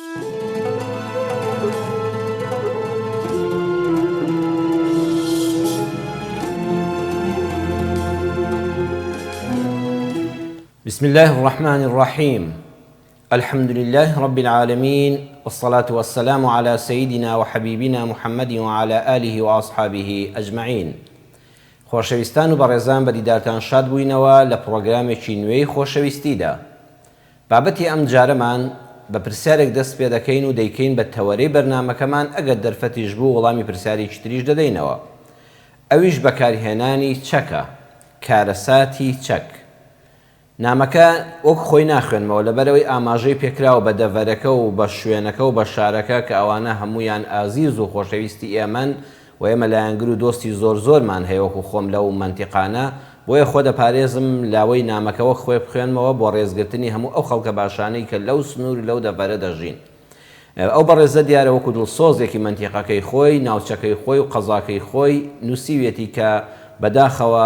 بسم اللە الرحمن الرحیم الحمد للە رب العالمین والصلاة والسلام علی سیدنا وحبیبنا محمد وعلی آله وأصحابه اجمعین خۆشەویستان و بەڕێزان بە دیدارتان شاد بووینەوە لە پڕۆگرامێکی نوێی خۆشەویستیدا بابەتی ئەم جارەمان بە پرسیارێک دەست پێ دەکەین و دەیکەین بە تەوەرەی بەرنامەکەمان ئەگەر دەرفەتیش بوو وەڵامی پرسیارێکی تریش دەدەینەوە ئەویش بەکارهێنانی چەکە کارەساتی چەک نامەکە وەک خۆی ناخوێنمەوە لەبەرئەوەی ئاماژەی پێکراوە بە دەڤەرەکە و بە شوێنەکە و بە شارەکە کە ئەوانە هەموویان ئازیز و خۆشەویستی ئێمەن و ئێمە لایەنگر و دۆستی زۆر زۆرمان هەیە وەکو خۆم لەو مەنتیقانە بۆیە خۆ دەپارێزم لاوەی نامەکە وەک خۆی بخوێنمەوە بۆ ڕێزگرتنی هەموو ئەو خەڵکە باشانەی کە لەو سنوور و لەو دەڤەرە دەژین. ئەو بەڕێزە دیارە وەکو دڵسۆزێکی مەنتیقەکەی خۆی، ناوچەکەی خۆی و قەزاکەی خۆی نووسیویەتی کە بەداخەوە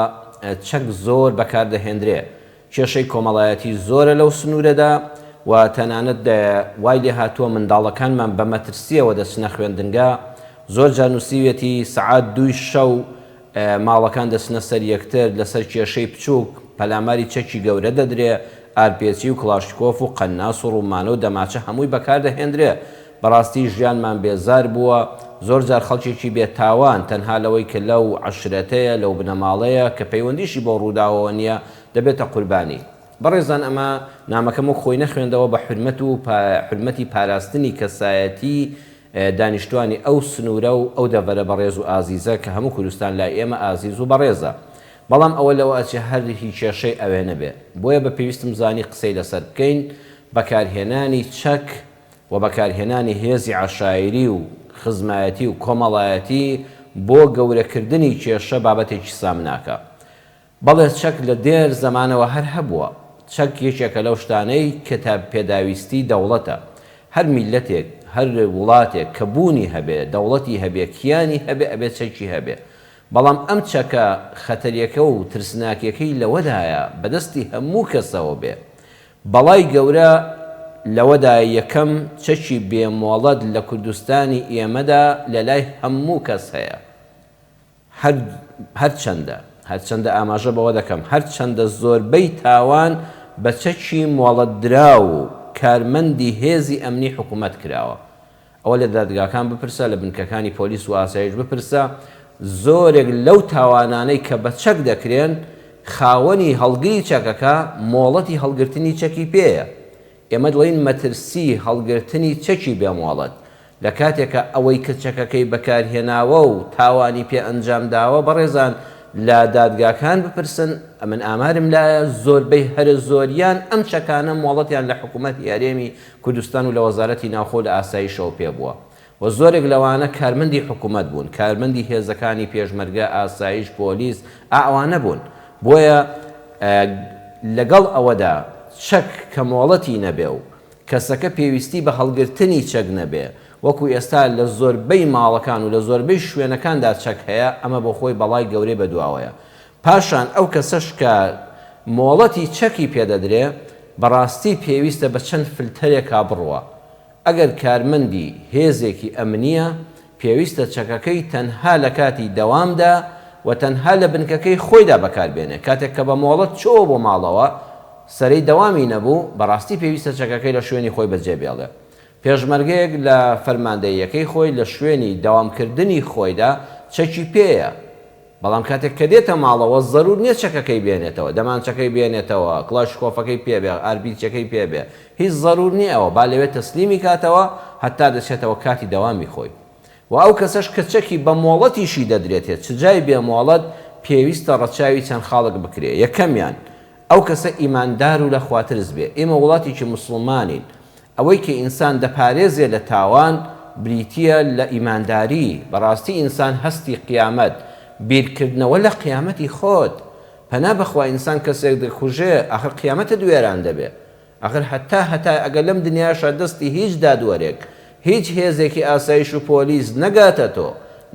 چەک زۆر بەکار دەهێندرێ، کێشەی کۆمەڵایەتی زۆرە لەو سنوورەدا و تەنانەت وای لێهاتووە منداڵەکانمان بە مەترسییەوە دەچنە خوێندنگا، زۆر جار نووسیویەتی سەعات دووی شەو ماڵەکان دەچنە سەر یەکتر، لەسەر کێشەی بچووک پەلاماری چەکی گەورە دەدرێ، ئارپێچی و کڵاشتکۆف و قەنناس و ڕومانە و دەماچە هەمووی بەکار دەهێندرێ. بەڕاستی ژیانمان بێزار بووە، زۆر جار خەڵکێکی بێ تاوان تەنها لەوەی کە لەو عەشرەتەیە، لەو بنەماڵەیە کە پەیوەندیشی بەو ڕووداوەوە نییە، دەبێتە قوربانی. بەڕێزان ئەمە نامەکەم وەک خۆی نەخوێندەوە بە حورمەت و حورمەتی پاراستنی کەسایەتی دانیشتوانی ئەو سنوورە و ئەو دەڤەرە بەڕێز و ئازیزە کە هەموو کوردستان لای ئێمە ئازیز و بەڕێزە. بەڵام ئەوە لەوە ئەچێ هەر هی کێشەی ئەوێ نەبێ. بۆیە بە پێویستم زانی قسەی لەسەر بکەین، بەکارهێنانی چەک و بەکارهێنانی هێزی عەشایری و خزمایەتی و کۆمەڵایەتی بۆ گەورەکردنی کێشە بابەتێکی سامناکە. بەڵێ چەک لە دێر زەمانەوە هەر هەبووە، چەک یەکێکە لەو شتانەی کە تا پێداویستی دەوڵەتە. هەر میللەتێک، هەر وڵاتێک کە بوونی هەبێ، دەوڵەتی هەبێ، کیانی هەبێ ئەبێ چەکی هەبێ. بەڵام ئەم چەکە خەتەریەکە و ترسناکیەکەی لەوەدایە بەدەستی هەموو کەسەوە بێ. بەڵای گەورە لەوەدایە یەکەم چەکی بێ مۆڵەت لە کوردستانی ئێمەدا لەلای هەموو کەس هەیە. هەر هەرچەندە هەرچەندە ئاماژە بەوە دەکەم هەرچەندە زۆربەی تاوان بە چەکی مۆڵەتدراو و کارمەندی هێزی ئەمنی حکومەت کراوە ئەوە لە دادگاکان بپرسە لە بنکەکانی پۆلیس و ئاسایش بپرسە زۆرێک لەو تاوانانەی کە بە چەک دەکرێن خاوەنی هەڵگری چەکەکە مۆڵەتی هەڵگرتنی چەکی پێیە ئێمە دەڵێین مەترسی هەڵگرتنی چەکی بێ مۆڵەت لە کاتێکا ئەوەی کە چەکەکەی بەکارهێناوە و تاوانی پێ ئەنجام داوە بەڕێزان لە دادگاکان بپرسن ئەمن ئامارم لایە زۆربەی هەرە زۆریان ئەم چەکانە مۆڵەتیان لە حکوومەتی هەرێمی کوردستان و لە وەزارەتی ناوخۆ و لە ئاسایشەوە پێ بووە و زۆرێک لەوانە کارمەندی حکوومەت بوون کارمەندی هێزەکانی پێشمەرگە ئاسایش پۆلیس ئا ئەوانە بوون بۆیە لەگەڵ ئەوەدا چەک کە مۆڵەتی نەبێ و کەسەکە پێویستی بە هەڵگرتنی چەک نەبێ، وەکو ئێستا لە زۆربەی ماڵەکان و لە زۆربەی شوێنەکاندا چەک هەیە، ئەمە بۆ خۆی بەڵای گەورەی بەدواوەیە. پاشان ئەو کەسەش کە مۆڵەتی چەکی پێدەدرێ، بەڕاستی پێویستە بە چەند فلتەرێکا بڕوا. ئەگەر کارمەندی هێزێکی ئەمنییە، پێویستە چەکەکەی تەنها لە کاتی دەوامدا و تەنها لە بنکەکەی خۆیدا بەکاربێنێ، کاتێک کە بە مۆڵەت چۆوە بۆ ماڵەوە سەرەی دەوامی نەبوو، بەڕاستی پێویستە چەکەکەی لە شوێنی خۆی بەجێ بێڵێ. پێشمەرگەیەک لە فەرماندەییەکەی خۆی لە شوێنی دەوامکردنی خۆیدا چەکی پێیە، بەڵام کاتێک کە دێتە ماڵەوە زەرور نیە چەکەکەی بێنێتەوە، دەمانچەکەی بێنێتەوە، کڵاشکۆفەکەی پێ بێ، ئاربیچەکەی پێ بێ، هیچ زەرور نیە ئەوە، با لەوێ تەسلیمی کاتەوە هەتا دەچێتەوە کاتی دەوامی خۆی. وە ئەو کەسەش کە چەکی بە مۆڵەتیشی دەدرێتێ چ جای بێ مۆڵەت، پێویستە ڕەچاوی چەند خاڵێک بکرێ، یەکەمیان، ئەو کەسە ئیماندار و لە خواترس بێ، ئێمە وڵاتێکی موسڵمانین، ئەوەی کە ئینسان دەپارێزێ لە تاوان بریتییە لە ئیمانداری، بەڕاستی ئینسان هەستی قیامەت، بیرکردنەوە لە قیامەتی خۆت، پەنا بەخوا ئینسان کەسێک دەکوژێ ئاخر قیامەتت وێران دەبێ، ئاخر هەتا هەتایە ئەگەر لەم دنیاشا دەستی هیچ دادوەرێک، هیچ هێزێکی ئاسایش و پۆلیس نەگاتە تۆ،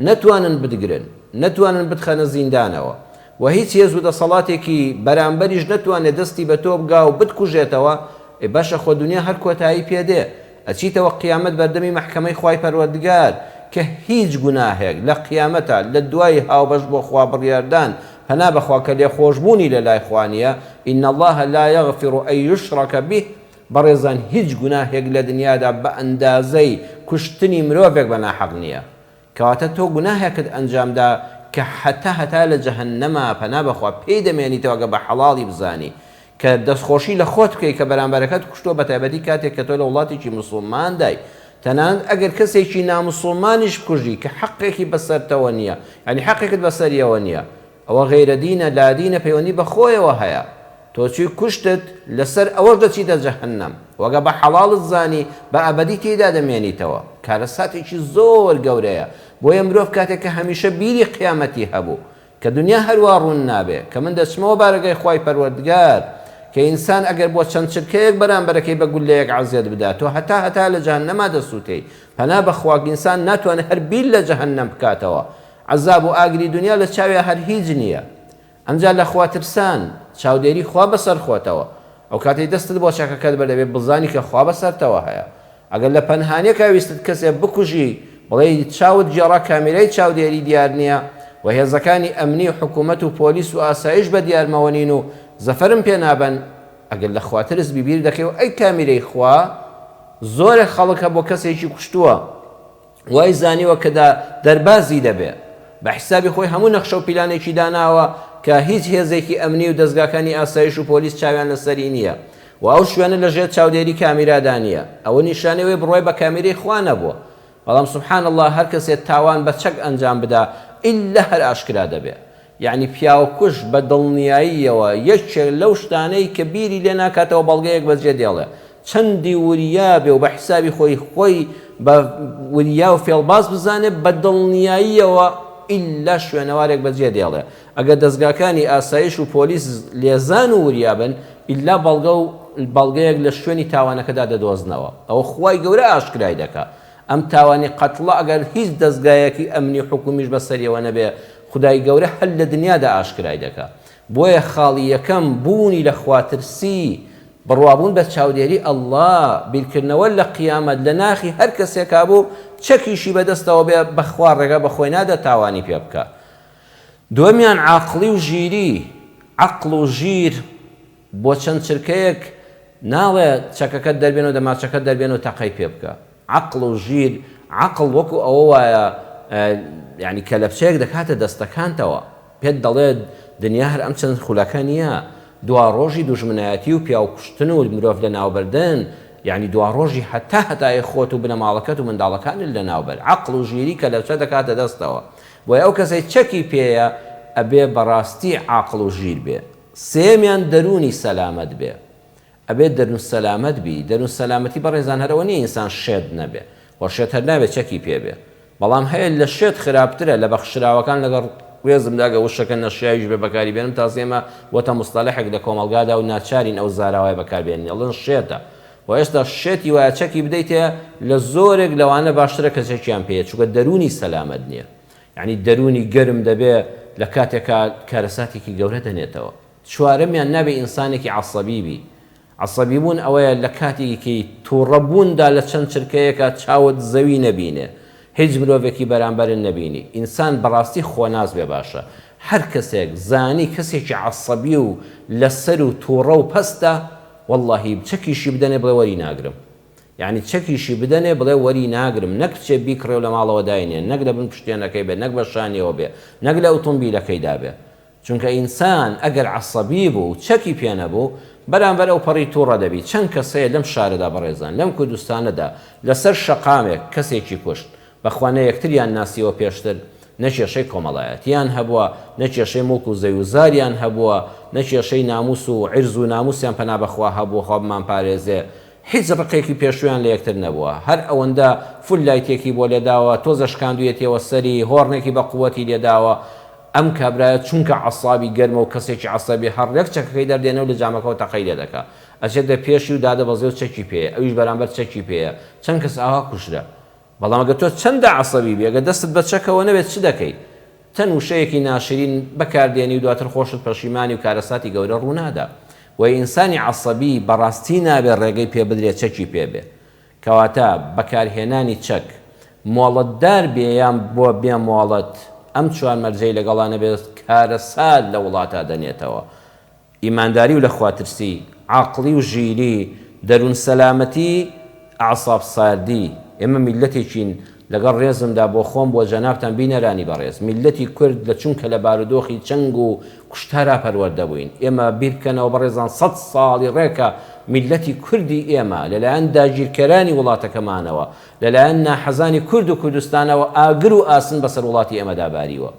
نەتوانن بتگرن، نەتوانن بتخەنە زیندانەوە و هیچ هێز و دەسەڵاتێکی بەرامبەریش نەتوانێ دەستی بە تۆ بگا و بتکوژێتەوە، ئێ باشە خۆ دنیا هەر کۆتایی پێ دێ. ئەچیتەوە قیامەت بەردەمی مەحکەمەی خوای پەروەردگار کە هیچ گوناهێک لە قیامەتا لە دوای هاوبەش بۆ خوا بڕیاردان پەنا بەخوا کە لێخۆشبوونی لە لای خوا نیە، ان اللە لا یغفر ان یشرک به، بەڕێزان هیچ گوناهێک لە دنیادا بە ئەندازەی کوشتنی مرۆڤێک بە ناحەق نیە. کەواتە تۆ گوناهێکت ئەنجام دا کە هەتا هەتایە لە جەهەنەما پەنا بەخوا پێی دەمێنیتەوە گەر بە حەڵاڵی بزانی کە دەستخۆشی لە خۆت بکەی کە بەرامبەرەکەت کوشتووە بەتایبەتی کاتێک کە تۆ لە وڵاتێکی موسڵماندای تەنانەت ئەگەر کەسێکی ناموسڵمانیش بکوژی کە حەقێکی بەسەرتەوە نییە یانی حەقێکت بەسەریەوە نییە ئەوە غەیرە دینە لادینە پەیوەندی بە خۆیەوە هەیە تۆ چوی کوشتت لەسەر ئەوەش دەچیتە جەهەنەم وەگە بە حەڵاڵت زانی بە ئەبەدی تێیدا دەمێنیتەوە کارەساتێکی زۆر گەورەیە بۆیە مرۆڤ کاتێک کە هەمیشە بیری قیامەتی هەبوو کە دنیا هەروا ڕوون نابێ کە من دەچمەوە بارەگای خوای پەروەردگار کە ئینسان ئەگەر بۆ چەند چرکەیەک بەرامبەرەکەی بە گوللەیەک عەزێت بدا تۆ هەتا هەتا لە جەهەنەما دەسوتێی پەنا بەخوا ئینسان ناتوانێ هەر بیر لە جەهەنەم بکاتەوە عەزاب و ئاگری دونیا لە چاویا هەر هیچ نییە. ئەمجا لە خوا ترسان، چاودێری خوا بەسەر خۆتەوە. ئەو کاتەی دەستت بۆ چەکەکەت برد ئەبێ بزانی کە خوا بەسەرتەوە هەیە. ئەگەر لە پەنهانیەکا ویستت کەسێ بکوژی، بڵێی چاوت گێڕا کامیرای چاودێری دیار نییە و هێزەکانی ئەمنی و حکوومەت و پۆلیس و ئاسایش بە دیارمەوە نین و زەفەرم پێ نابەن، ئەگەر لە خوا ترس بی بیر دەکەیەوە ئەی کامیرەی خوا؟ زۆرێک خەڵک هەبووە کەسێکی کوشتووە. وای زانیوە کە دا دەربازی دەبێ. بە حیسابی خۆی هەموو نەخشە و پیلانێکی داناوە کە هیچ هێزێکی ئەمنی و دەزگاکانی ئاسایش و پۆلیس چاویان لەسەری نییە و ئەو شوێنە لە ژێر چاودێری کامیرادا نییە. ئەوە نیشانەی ئەوەی بڕوای بە کامیرەی خوا نەبووە. بەڵام سبحان اللە هەر کەسێ تاوان بە چەک ئەنجام بدا ئیلا هەر ئاشکرا دەبێ. یەعنی پیاوکوژ بە دڵنیاییەوە یەکێک لەو شتانەی کە بیری لێ ناکاتەوە بەڵگەیەک بەجێ دێڵێ. چەندی وریا بێ و بە حیسابی خۆی خۆی بە وریا و فێڵباز بزانێ بە دڵنیاییەوە ئیلا شوێنەوارێک بەجێ دێڵێ. ئەگەر دەزگاکانی ئاسایش و پۆلیس لێزان و وریا بن ئیلا بەڵگە و بەڵگەیەک لە شوێنی تاوانەکەدا دەدۆزنەوە. ئەوە خوای گەورە ئاشکرای دەکا. ئەم تاوانی قەتڵە ئەگەر هیچ دەزگایەکی ئەمنی حکومیش بەسەریەوە نەبێ خودای گەورە هەر لە دنیادا ئاشکرای دەکا. بۆیە خاڵی یەکەم بوونی لە خواترسی، بڕوابوون بە چاودێری اللە، بیرکردنەوە لە قیامەت لە ناخی هەر کەسێکا بوو چەکیشی بەدەستەوە بێ بەخوا ڕێگا بە خۆی نادا تاوانی پێ بکا. دووەمیان عاقڵی و ژیری، عەقڵ و ژیر بۆ چەند چرکەیەک ناڵێ چەکەکەت دەربێنە و دەماچەکەت دەربێنە و تەقەی پێ بکە. عەقڵ و ژیر، عەقڵ وەکو ئەوە وایە یانی کەلەپچەیەک دەکاتە دەستەکانتەوە پێت دەڵێ دنیا هەر ئەم چەند خولەکە نییە، دواڕۆژی دوژمنایەتی و پیاو کوشتن و مرۆڤ لەناوبردن یانی دواڕۆژی هەتا هەتایە خۆت و بنەماڵەکەت و منداڵەکانت لەناوبەر. عەقڵ و ژیری کەلەپچە دەکاتە دەستەوە. بۆیە ئەو کەسەی چەکی پێیە ئەبێ بەڕاستی عاقڵ و ژیر بێ. سێیەمیان دەروونی سەلامەت بێ. ئەبێت دەروون سەلامەت بی، دەروون سەلامەتی بەڕێزان هەر ئەوە نیە ئینسان شێت نەبێ، خۆ شێت هەر نابێ چەکی پێ بێ، بەڵام هەیە لە شێت خراپترە، لە بەخشراوەکان لەگەڵ ڕێزمدا گەر وشەکە نەشیاویش بێ بەکاری بێنم تازە ئێمە بۆتە موستەلەحێک لە کۆمەڵگادا و ناچارین ئەو زاراوەیە بەکار بێنین ئەڵێن شێتە، خۆ ئێستا شێتی وایە چەکی بدەیتێ لە زۆرێک لەوانە باشترە کە چەکیان پێیە چونکە دەروونی سەلامەت نیە. یەعنی دەروونی گەرم دەبێ لە کاتێکا کارەساتێکی گەورە دەنێتەوە. چوارەمیان نابێ ئینسانێکی عەسەبی بی. عەسەبی بوون ئەوەیە لە کاتێکی توڕە بووندا لە چەند چرکەیەکا چاوت زەوی نەبینێ. هیچ مرۆڤێکی بەرامبەرت نەبینی. ئینسان بەڕاستی خۆناس بێ باشە. هەر کەسێک زانی کەسێکی عەسەبی و لەسەر و توڕە و پەستە وەڵڵاهی چەکیشی بدەنێ بڵێ وەری ناگرم. یەعنی چەکیشی بدەنێ بڵێ وەری ناگرم نەک بچێ بیکڕێ و لە ماڵەوە داینێ نەک لە بن پشتێنەکەی بێ نەک بە شانیەوە بێ نەک لە ئوتومبیلەکەیدا بێ چونکە ئینسان ئەگەر عەسەبی بوو و چەکی پێ نەبوو بەرامبەر ئەو پەڕی توڕە دەبی چەند کەس هەیە لەم شارەدا بەڕێزان لەم کوردستانەدا لەسەر شەقامێک کەسێکی کوشت بەخوا نە یەکتریان ناسیوە پێشتر نە کێشەی کۆمەڵایەتیان هەبووە نە کێشەی موڵک و زەوی و زاریان هەبووە نە کێشەی ناموس و عیرز و ناموسیان پەنا بەخوا هەبووە خوا بمانپارێزێ هیچ ڕقێکی پێشوویان لە یەکتر نەبووە، هەر ئەوەندە فول لایتێکی بۆ لێداوە، تۆزە شکاندوویەتیەوە سەری، هۆڕنێکی بە قووەتی لێداوە، ئەم کابرایە چونکە عەسابی گەرمە و کەسێکی عەسەبیە هەر ڕێک چەکەکەی دەردێنێ و لە جامەکەوە تەقەی لێدەکا. ئەچێتە پێشی و دادەبەزێ و چەکی پێیە، ئەویش بەرامبەر چەکی پێیە. چەند کەس ئاوا کوژرا. بەڵام ئەگەر تۆ چەندە عەسەبی بی، ئەگەر دەستت بە چەکەوە نەبێت چ دەکەی؟ چەند وشەیەکی ناشرین بەکار دێنی و دواتر خۆشت پەشیمانی و کارەساتی گەورە ڕوونادا. بۆیە ئینسانی عەسەبی بەڕاستی نابێ ڕێگەی پێ بدرێ چەکی پێ بێ. کەواتە بەکارهێنانی چەک مۆڵەتدار بێ یان بۆ بێ مۆڵەت ئەم چوار مەرجەی لەگەڵا نەبێت کارەسات لە وڵاتا دەنێتەوە. ئیمانداری و لەخواترسی، عاقڵی و ژیری، دەروون سەلامەتی، ئەعساب ساردی. ئێمە میللەتێکین لەگەڵ ڕێزمدا بۆ خۆم بۆ جەنابتان بینەرانی بەڕێز، میللەتی کورد لە چونکە لە بارودۆخی چەنگ و کوشتارا پەروەردە بووین. ئێمە بیر بکەنەوە بەڕێزان سەت ساڵی ڕێکە میللەتی کوردی ئێمە لەلایەن داگیرکەرانی وڵاتەکەمانەوە، لەلایەن ناحەزانی کورد و کوردستانەوە ئاگر و ئاسن بەسەر وڵاتی ئێمەدا باریوە.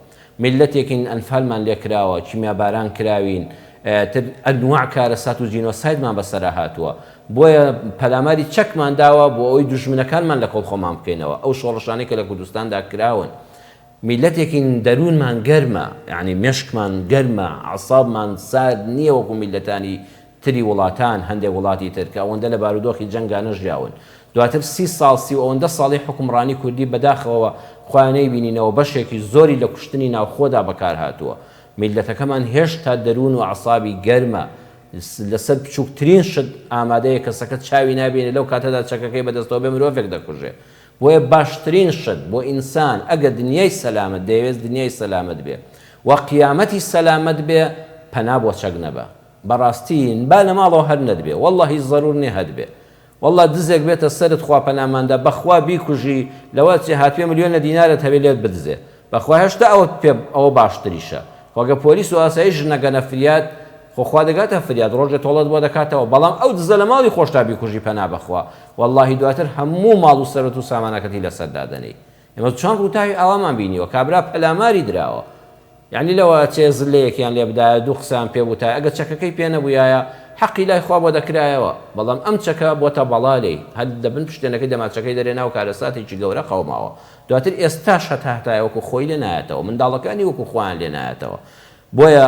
میللەتێکین ئەنفالمان لێکراوە، کیمیاباران کراوین، تر ئەنواع کارەسات و جینۆسایدمان بەسەرا هاتووە. بۆیە پەلاماری چەکمان داوە بۆ ئەوەی دوژمنەکانمان لە کۆڵ خۆمان بکەینەوە. ئەو شۆڕشانەی کە لە کوردستاندا کراون. میللەتێکین دەروونمان گەرمە، یەعنی مێشکمان گەرمە، ئەعسابمان سارد نییە وەکو میللەتانی تری وڵاتان، هەندێک وڵاتی تر کە ئەوەندە لە بارودۆخی جەنگا نەژیاون. دواتر سی ساڵ، سی و ئەوەندە ساڵی حوکمڕانی کوردی بەداخەوە خۆیان نەیبینینەوە بەشێکی زۆری لە کوشتنی ناوخۆدا بەکار هاتووە. میللەتەکەمان هێشتا دەروون و ئەعسابی گەرمە، لەسەر بچووکترین شت ئامادەیە کەسەکە چاوی نابینێ لەو کاتەدا چەکەکەی بەدەستەوە بێ مرۆڤێک دەکوژێ. بۆیە باشترین شت بۆ ئینسان ئەگەر دنیای سەلامەت دەیەوێت دنیای سەلامەت بێ و قیامەتی سەلامەت بێ پەنا بۆ چەک نەبە. بەڕاستی با لە ماڵەوە هەر نەتبێ واللە هیچ زەرور نیە هەتبێ واللە دزێک بێتە سەرت خوا پەنامان دا بەخوا بیکوژی لەوە ئەچێ هاتبێ ملیۆنە دینارت هەبێ لێت بدزێ بەخوا هێشتا ئەوەت پێ ئەوە باشتریشە خۆ گەر پۆلیس و ئاسایش نەگەنە فریات خۆ خوا دەگاتە فریات ڕۆژێ تۆڵەت بۆ دەکاتەوە بەڵام ئەو دزە لە ماڵی خۆشتا بیکوژی پەنا بەخوا واللەهی دواتر هەموو ماڵ و سەروەت و سامانەکەتی لەسەر دادەنێی ئێمە چەند ڕووداوی ئاوامان بینیوە کابرا پەلاماری دراوە یەعنی لەوە ئەچێ زلەیەکیان لێ بدایە دوو قسەیان پێ بوتایە ئەگەر چەکەکەی پێ نەبوویایە حەقی لای خوا بۆ دەکرایەوە بەڵام ئەم چەکە بۆتە بەڵا لێی هەر لە بن پشتێنەکەی دەماچەکەی دەرێنا و کارەساتێکی گەورە قەوماوە دواتر ئێستاش هەتا هەتایە وەکو خۆی لێ نایەتەوە منداڵەکانی وەکو خۆیان لێ نایەتەوە بۆیە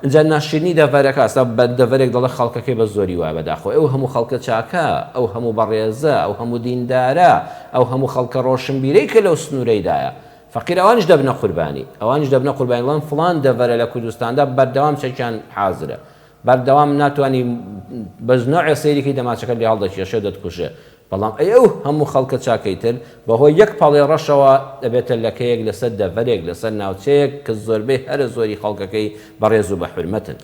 ئینجا ناشرینی دەڤەرەکە ئەستا بە دەڤەرێک دەڵێ خەڵکەکەی بە زۆری وایە بەداخەوە ئەو هەموو خەڵکە چاکە ئەو هەموو بەڕێزە ئەو هەموو دیندارە ئەو هەموو خەڵکە ڕۆشنبیرەی کە لەو سنوورەیدایە فەقیر ئەوانیش دەبنە قوربانی ئەوانیش دەبنە قوربانی دەڵێن فڵان دەڤەرە لە کوردستاندا بەردەوام چەکیان حازرە بەردەوام ناتوانی بەس نەوعێ سەیری کەی دەماچەکەت لێ هەڵدەکێشێ و دەتکوژێ بەڵام ئەی ئەو هەموو خەڵکە چاکەی تر بەهۆی یەک پەڵەی ڕەشەوە دەبێتە لەکەیەک لەسەر دەڤەرێک لەسەر ناوچەیەک کە زۆربەی هەرە زۆری خەڵکەکەی بەڕێز و بەحورمەتن.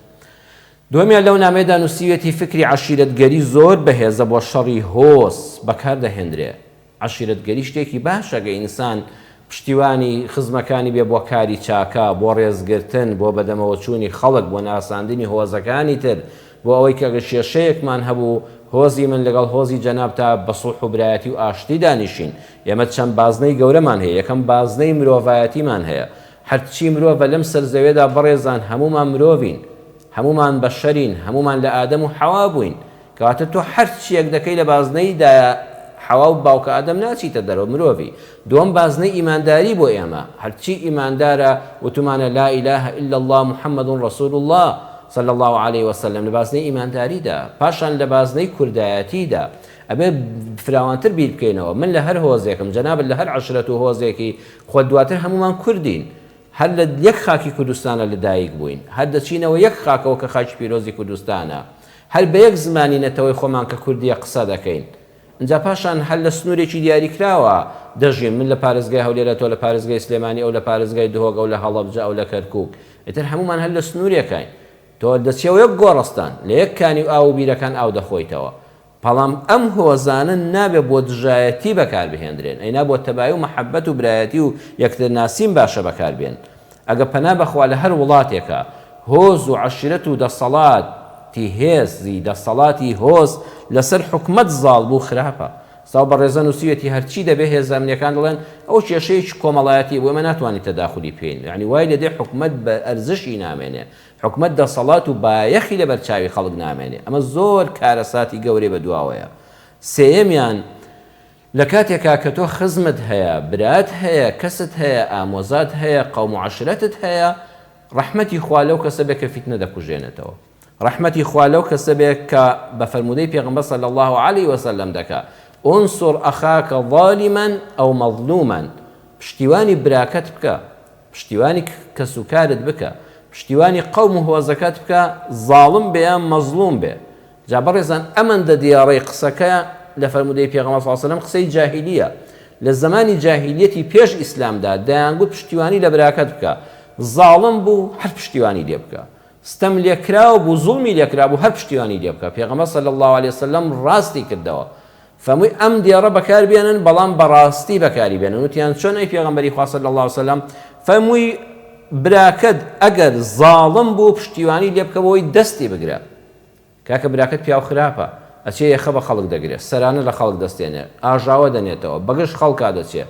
دووەمیان لەو نامەیەدا نووسیویەتی فکری عەشیرەتگەری زۆر بەهێزە بۆ شەڕی هۆز بەکار دەهێندرێ. عەشیرەتگەری شتێکی باشە گە ئینسان پشتیوانی خزمەکانی بێ بۆ کاری چاکە، بۆ ڕێزگرتن، بۆ بەدەمەوەچوونی خەڵک، بۆ ناساندنی هۆزەکانی تر، بۆ ئەوەی کە گەر کێشەیەکمان هەبوو هۆزی من لەگەڵ هۆزی جەنابتا بە سوڵح و برایەتی و ئاشتی دانیشین. ئێمە چەند بازنەی گەورەمان هەیە، یەکەم بازنەی مرۆڤایەتیمان هەیە. هەرچی مرۆڤە لەم سەر زەوێدا بەڕێزان هەموومان مرۆڤین، هەموومان بەشەرین، هەموومان لە ئادەم و حەوا بووین. کەواتە تۆ هەر چیەک دەکەی لە بازنەی دایە حەوا و باوکە ئادەم ناچیتە دەرەوە مرۆڤی. دووەم بازنەی ئیمانداری بۆ ئێمە هەرچی ئیماندارە وتومانە لا الە الا اللە محمد رسول اللە صلی اللە علیە وسلم لە بازنەی ئیمانداریدا پاشان لە بازنەی کوردایەتیدا ئەبێ فراوانتر بیر بکەینەوە من لە هەر هۆزێکم جەنابت لە هەر عەشرەت و هۆزێکی خۆت دواتر هەموومان کوردین هەر لە یەک خاکی کوردستانە لە دایک بووین، هەر دەچینەوە یەک خاکەوە کە خاکی پیرۆزی کوردستانە، هەر بە یەک زمانی نەتەوەی خۆمان کە کوردییە قسە دەکەین. ئینجا پاشان هەر لە سنوورێکی دیاریکراوە دەژین، من لە پارێزگای هەولێرە، تۆ لە پارێزگای سلێمانی، ئەو لە پارێزگای دهۆک، ئەو لە هەڵەبجە، ئەو لە کەرکووک. ئیتر هەموومان هەر لە سنوورێکاین. تۆ دەچیەوە یەک گۆڕستان، لە یەک کانی و ئاو و بیرەکان ئاو دەخۆیتەوە. بەڵام ئەم هۆزانە نابێ بۆ دژایەتی بەکار بهێندرێن، ئەینا بۆ تەبایی و مەحەبەت و برایەتی و یەکتر ناسین باشە بەکار بێن. ئەگە پەنا بەخوا لە هەر وڵاتێکا هۆز و عەشیرەت و دەسەڵاتی هێزی دەسەڵاتی هۆز لەسەر حکومەت زاڵ بوو خراپە. ساو بەڕێزە نوسیویەتی هەرچی دەبێ هێزە ئەمنیەکان دەڵێن ئەوە کێشەیەکی کۆمەڵایەتی بوو ئێمە ناتوانین تەداخولی بکەین یانی وای لێدێ حکومەت بە ئەرزشی نامێنێ حکومەت دەسەڵات و بایەخی لەبەر چاوی خەڵک نامێنێ ئەمە زۆر کارەساتی گەورەی بەدواوەیە سێیەمیان لە کاتێکا کە تۆ خزمت هەیە برات هەیە کەست هەیە ئامۆزات هەیە قەوم و عەشرەتت هەیە ڕەحمەتی خوا لەو کەسە بێ کە فیتنە دەکوژێنێتەوە ڕەحمەتی خوا لەو کەسە بێ کە بە فەرموودەی پێغەمبەر صلی اللە علیه وسلم دەکا انصر اخاک ظالما او مظلوما پشتیوانی براکەت بکە پشتیوانی کەسوکارت بکە، پشتیوانی قەوم و هۆزەکەت بکە، زاڵم بێ یان مەزڵوم بێ. جا بەڕێزان ئەمەندە دیاڕەی قسەکە لە فەرموودەی پێغەمبەر صلی اللە علیە وسلم قسەی جاهیلیە. لە زەمانی جاهیلیەتی پێش ئیسلامدا دەیانگوت پشتیوانی لە براکەت بکە. زاڵم بوو هەر پشتیوانی لێ بکە. ستەم لێکراو بوو زوڵمی لێکرابوو هەر پشتیوانی لێ بکە. پێغەمبەر صلی اللە علیە وسلم ڕاستی کردەوە. فەرمووی ئەم دێڕە بەکار بێنن بەڵام بەڕاستی بەکاری بێنن. وتیان چۆن ئەی پێغەمبەری خوا صلی اللە علیە وسلم؟ فەرمووی براکەت ئەگەر زاڵم بوو پشتیوانی لێ بکە بەوەی دەستی بگرە. کاکە براکەت پیاو خراپە ئەچێ یەخە بە خەڵک دەگرێ سەرانە لە خەڵک دەستێنێ ئاژاوە دەنێتەوە بەگژ خەڵکا دەچێ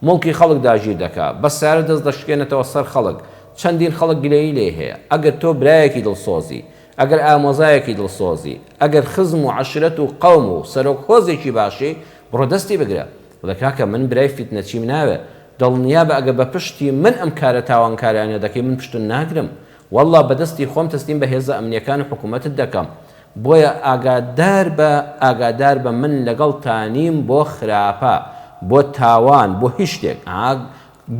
موڵکی خەڵک داگیر دەکا بە سەیارە دەست دەشکێنێتەوە سەر خەڵک چەندین خەڵک گلەیی لێی هەیە ئەگەر تۆ برایەکی دڵسۆزی ئەگەر ئامۆزایەکی دڵسۆزی ئەگەر خزم و عەشرەت و قەوم و سەرۆک هۆزێکی باشی بڕۆ دەستی بگرە بڵێ کاکە من برای فیتنەچیم ناوێ دڵنیابە ئەگەر بە پشتی من ئەم کارە تاوانکارانە دەکەی من پشتت ناگرم وەڵڵا بەدەستی خۆم تەسلیم بە هێزە ئەمنیەکان و حکومەتت دەکەم بۆیە ئاگادار بە ئاگادار بە من لەگەڵتا نیم بۆ خراپە بۆ تاوان بۆ هیچ شتێک ئا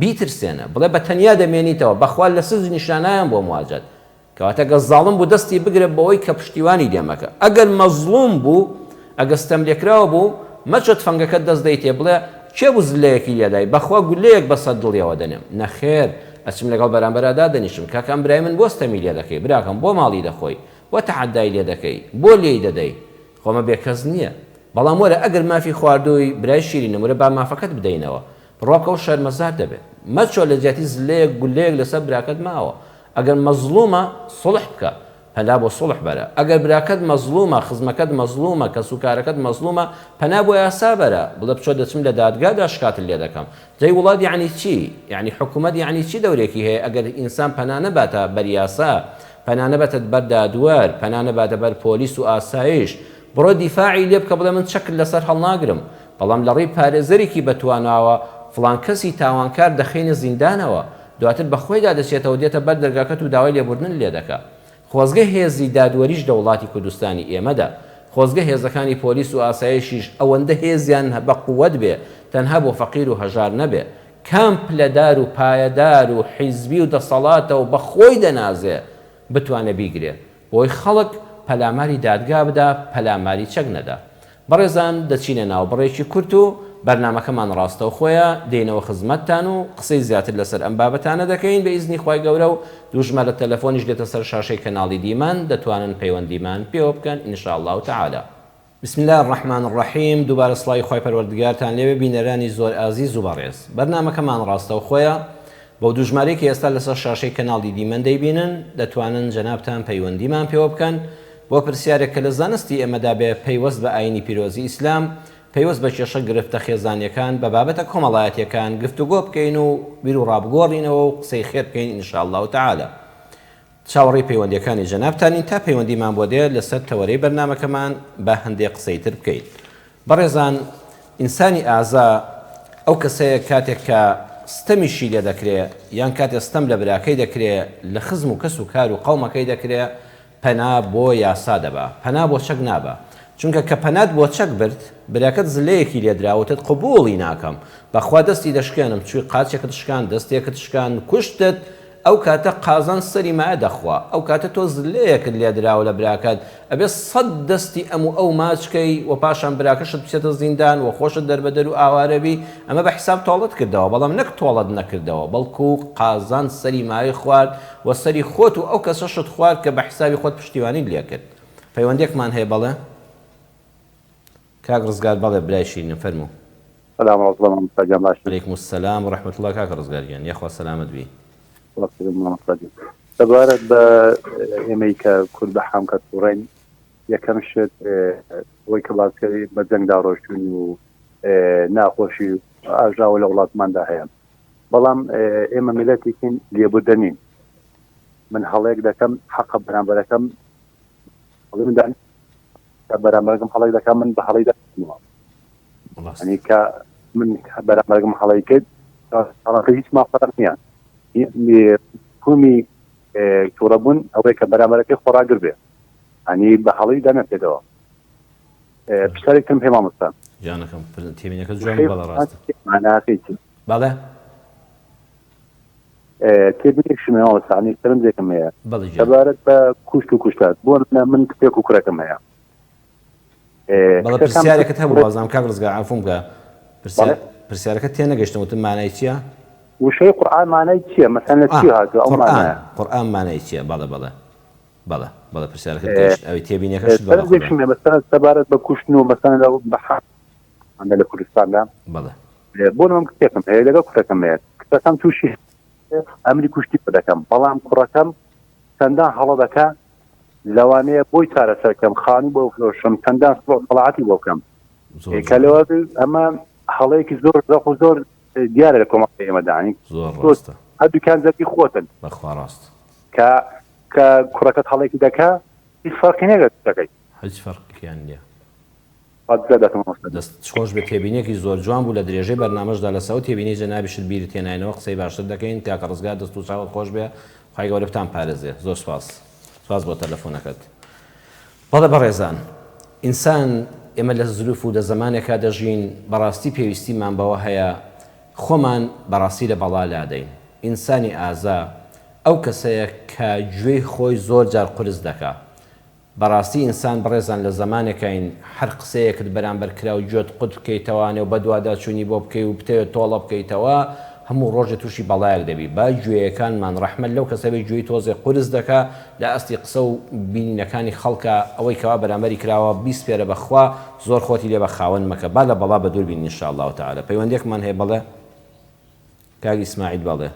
بیترسێنە بڵێ بە تەنیا دەمێنیتەوە بەخوا لە سجنیشا نایەم بۆ مواجەت کەواتە گەر زاڵم بوو دەستی بگرە بەوەی کە پشتیوانی لێ مەکە ئەگەر مەزڵوم بوو ئەگەر ستەملێکراو بوو مەچۆ تفەنگەکەت دەست دەیتێ بڵێ کێ بوو زللەیەکی لێدای بەخوا گوللەیەک بەسەر دڵیەوە دەنێم نەخێر ئەچم لەگەڵ بەرامبەرا دادەنیشم کاکە ئەم برای من بۆ ستەمی لێدەکەی براکەم بۆ ماڵی دەخۆی بۆ تەحەدای لێدەکەی بۆ لێی دەدەی خۆ ئەمە بێکەس نیە بەڵام وەرە ئەگەر مافی خواردووی برای شیرینم وەرە با مافەکەت بدەینەوە بڕوا بکە ئەو شەرمەزار دەبێ مەچۆ لە جیاتی زللەیەک گوللەیەک لەسەر براکەت ماوە ئەگەر مەزڵومە سوڵح بکە پەنا بۆ سوڵح بەرە. ئەگەر براکەت مەزڵومە، خزمەکەت مەزڵومە، کەسوکارەکەت مەزڵومە، پەنا بۆ یاسا بەرە. بڵێ بچۆ دەچم لە دادگادا شکاتت لێ دەکەم. جەی وڵات یەعنی چی؟ یەعنی حکومەت یەعنی چی دەورێکی هەیە ئەگەر ئینسان پەنا نەباتە بەر یاسا، پەنا نەبەتە بەر دادوەر، پەنا نەباتە بەر پۆلیس و ئاسایش. بڕۆ دیفاعی لێ بکە بڵێ من چەکت لەسەر هەڵناگرم. بەڵام لە ڕێی پارێزەرێکی بەتواناوە فڵان کەسی تاوانکار دەخەینە زیندانەوە. دواتر بە خۆیدا دەچێتەوە دێتە بەر دەرگاکەت و داوای لێبوردنت لێ دەکا. خۆزگە هێزی دادوەریش لە وڵاتی کوردستانی ئێمەدا، خۆزگە هێزەکانی پۆلیس و ئاسایشیش ئەوەندە هێزیان بە قوەت بێ تەنها بۆ فەقیر و هەژار نەبێ. کام پلەدار و پایەدار و حیزبی و دەسەڵاتە و بە خۆی دەنازێ بتوانێ بیگرێ. بۆی خەڵک پەلاماری دادگا بدا پەلاماری چەک نەدا. بەڕێزان دەچینە ناو بڕێکی کورت و بەرنامەکەمان ڕاستەوخۆیە دێینەوە خزمەتتان و قسەی زیاتر لەسەر ئەم بابەتانە دەکەین بە ئیزنی خوای گەورە و دوو ژمارە تەلەفۆنیش دێتە سەر شاشەی کەناڵی دیمەن دەتوانن پەیوەندیمان پێوە بکەن ان شاء اللە تعالی. بسم اللە الرحمن الرحیم دووبارە سڵاوی خوای پەروەردگارتان لێبێ بینەرانی زۆر ئازیز و بەڕێز بەرنامەکەمان ڕاستەوخۆیە بەو دوو ژمارەی کە ئێستا لەسەر شاشەی کەناڵی دیمەن دەیبینن دەتوانن جەنابتان پەیوەندیمان پێوە بکەن بۆ پرسیارێک کە لە زانستی ئێمەدا بێ پەیوەست بە ئاینی پیرۆزی ئیسلام پەیوەست بە کێشە گرفتە خێزانیەکان بە بابەتە کۆمەڵایەتیەکان گفتوگۆ بکەین و بیروڕا بگۆڕینەوە و قسەی خێر بکەین ان شاء اللە تعالی. چاوەڕێی پەیوەندیەکانی جەنابتانین تا پەیوەندیمان بۆ دێ لەسەر تەوەرەی بەرنامەکەمان با هەندێ قسەی تر بکەین. بەڕێزان ئینسانی ئازا ئەو کەسەیە کاتێک کە ستەمیشی لێ دەکرێ یان کاتێ ستەم لە براکەی دەکرێ لە خزم و کەس و کار و قەومەکەی دەکرێ پەنا بۆ یاسا دەبا پەنا بۆ چەک نابا چونکە کە پەنات بۆ چەک برد براکەت زلەیەکی لێدرا وتت قبوڵی ناکەم بەخوا دەستی دەشکێنم چوی قاچێکت شکاند دەستێکت شکاند کوشتت ئەو کاتە قازان سەری مایە دەخوا ئەو کاتە تۆ زلەیەکت لێدراوە لە براکەت ئەبێ سەت دەستی ئەم و ئەو ماچ کەی و پاشان براکەشت بچێتە زیندان و خۆشت دەربەدەر و ئاوارە بی ئەمە بە حیساب تۆڵەت کردەوە بەڵام نەک تۆڵەت نەکردەوە بەڵکو قازان سەری مایەی خوارد و سەری خۆت و ئەو کەسەشت خوارد کە بە حیسابی خۆت پشتیوانیت لێکرد پەیوەندیەکمان هەیە بەڵێ کاک ڕزگار بەڵێ برای شیرینم فەرموو. سلام ڕەزڵە مامۆستا گیان باشی. علیکم السلام و رحمە اللە کاکە ڕزگار گیان یاخوا سەلامەت بی. سڵاو کردم مامۆستا گیان سەبارەت بە ئێمەی کە کورد بە حامکە توڕەین یەکەم شت ئەوەی کە باس کردی بە جەنگدا ڕۆشتوین و ناخۆشی و ئاژاوە لە وڵاتماندا هەیە بەڵام ئێمە میلەتێکین لێبوردە نین من هەڵەیەک دەکەم حەقە بەرامبەرەکەم هەڵی من کە بەرامبەرەکەم هەڵێک دەکات من بە هەڵی دەکەمەوە ینی کە من بەرامبەرەکەم هەڵی کرد هەڵەکە هیچ مافەرق نییە کومی تووڕەبوون ئەوەی کە بەرامبەرەکەی خۆڕاگر بێ ئەنی بە هەڵی دەنەپێتەوە پرسیارێکم پێ مامۆستا گیانەکەم تێبینەکە جوان بەڵێ ڕاستە ماناکەی چی بەڵێ تێبینێکشم هەیە مامۆستا عنی سەرنجێکم هەیە سەبارەت بە کوشت و کوشتار بۆ نمونە من کچێک و کوڕێکم هەیە. بەڵێ پرسیارێکت هەبوو وازانم کاک ڕزگار عەفوم بکە پرسیار پرسیارەکە تێنەگەشتم وتم مانای چییە؟ وشەی قورئان مانای چییە مەسەن لە چی هاتووە ئەو مانایە؟ قورئان مانای چییە؟ بەڵێ بەڵێ بەڵێ بەڵێ پرسیارەکەت گەیشت ئەوی تێبینیەکەشت بەڵێ قوربان. مەسەلەن سەبارەت بە کوشتن و مەسەلەن لە بەحانە لە کوردستاندا بەڵێ بۆ نموونە کچێکم هەیە لەگەڵ کوڕێکم هەیە کچەکەم تووشی ئەمری کوشتی دەکەم بەڵام کوڕەکەم چەندان هەڵە دەکا لەوانەیە بۆی چارەسەر کەم خانوو بۆ بفرۆشم چەندان سڵ سەڵاتی بۆ بکەم کە لەوە ئەمە هەڵەیەکی زۆر زەق و زۆر دیارە لە کۆمەڵگەی ئێمەدا یانی زۆر ڕاستە هەردووکیان زەربی خۆتن بەخوا ڕاست کە کە کوڕەکەت هەڵێکی دەکا هیچ فەرقی نییە لەگەڵ کچەکەی هیچ فەرقیان نییە. دەستت خۆش بێت تێبینیەکی زۆر جوان بوو لە درێژەی بەرنامەشدا لەسە ئەو تێبینیەی جەنابیشت بیرت هێناینەوە قسەی باشتر دەکەین کاکە ڕزگار دەست و چاوت خۆش بێ خوای گەورە بتان پارێزێ زۆر سوپاس سوپاس بۆ تەلەفۆنەکەت بەڵێ بەڕێزان ئینسان ئێمە لە زروف و لە زەمانێکا دەژین بەڕاستی پێویستیمان بەوە هەیە خۆمان بەڕاستی لە بەڵا لادەین ئینسانی ئازا ئەو کەسەیە کە گوێی خۆی زۆر جار قورس دەکا بەڕاستی ئینسان بەڕێزان لە زەمانێکاین هەر قسەیەکت بەرامبەر کراو گوێت قوت بکەیتەوانێ و بەدواداچوونی بۆ بکەی و بتەوێت تۆڵە بکەیتەوە هەموو ڕۆژێ تووشی بەڵایەک دەبی با گوێیەکانمان ڕەحمەت لەو کەسە بێ گوێی تۆزێ قورس دەکا لە ئاستی قسە و بینینەکانی خەڵکا ئەوەی کەوا بەرامبەری کراوە بیسپێرە بە خوا زۆر خۆتی لێ بە خاوەن مەکە با لە بەڵا بەدوور بین ان شاء اللە تعالی پەیوەندیەکمان هەیە بەڵێ کاک ئیسماعیل بەڵێ.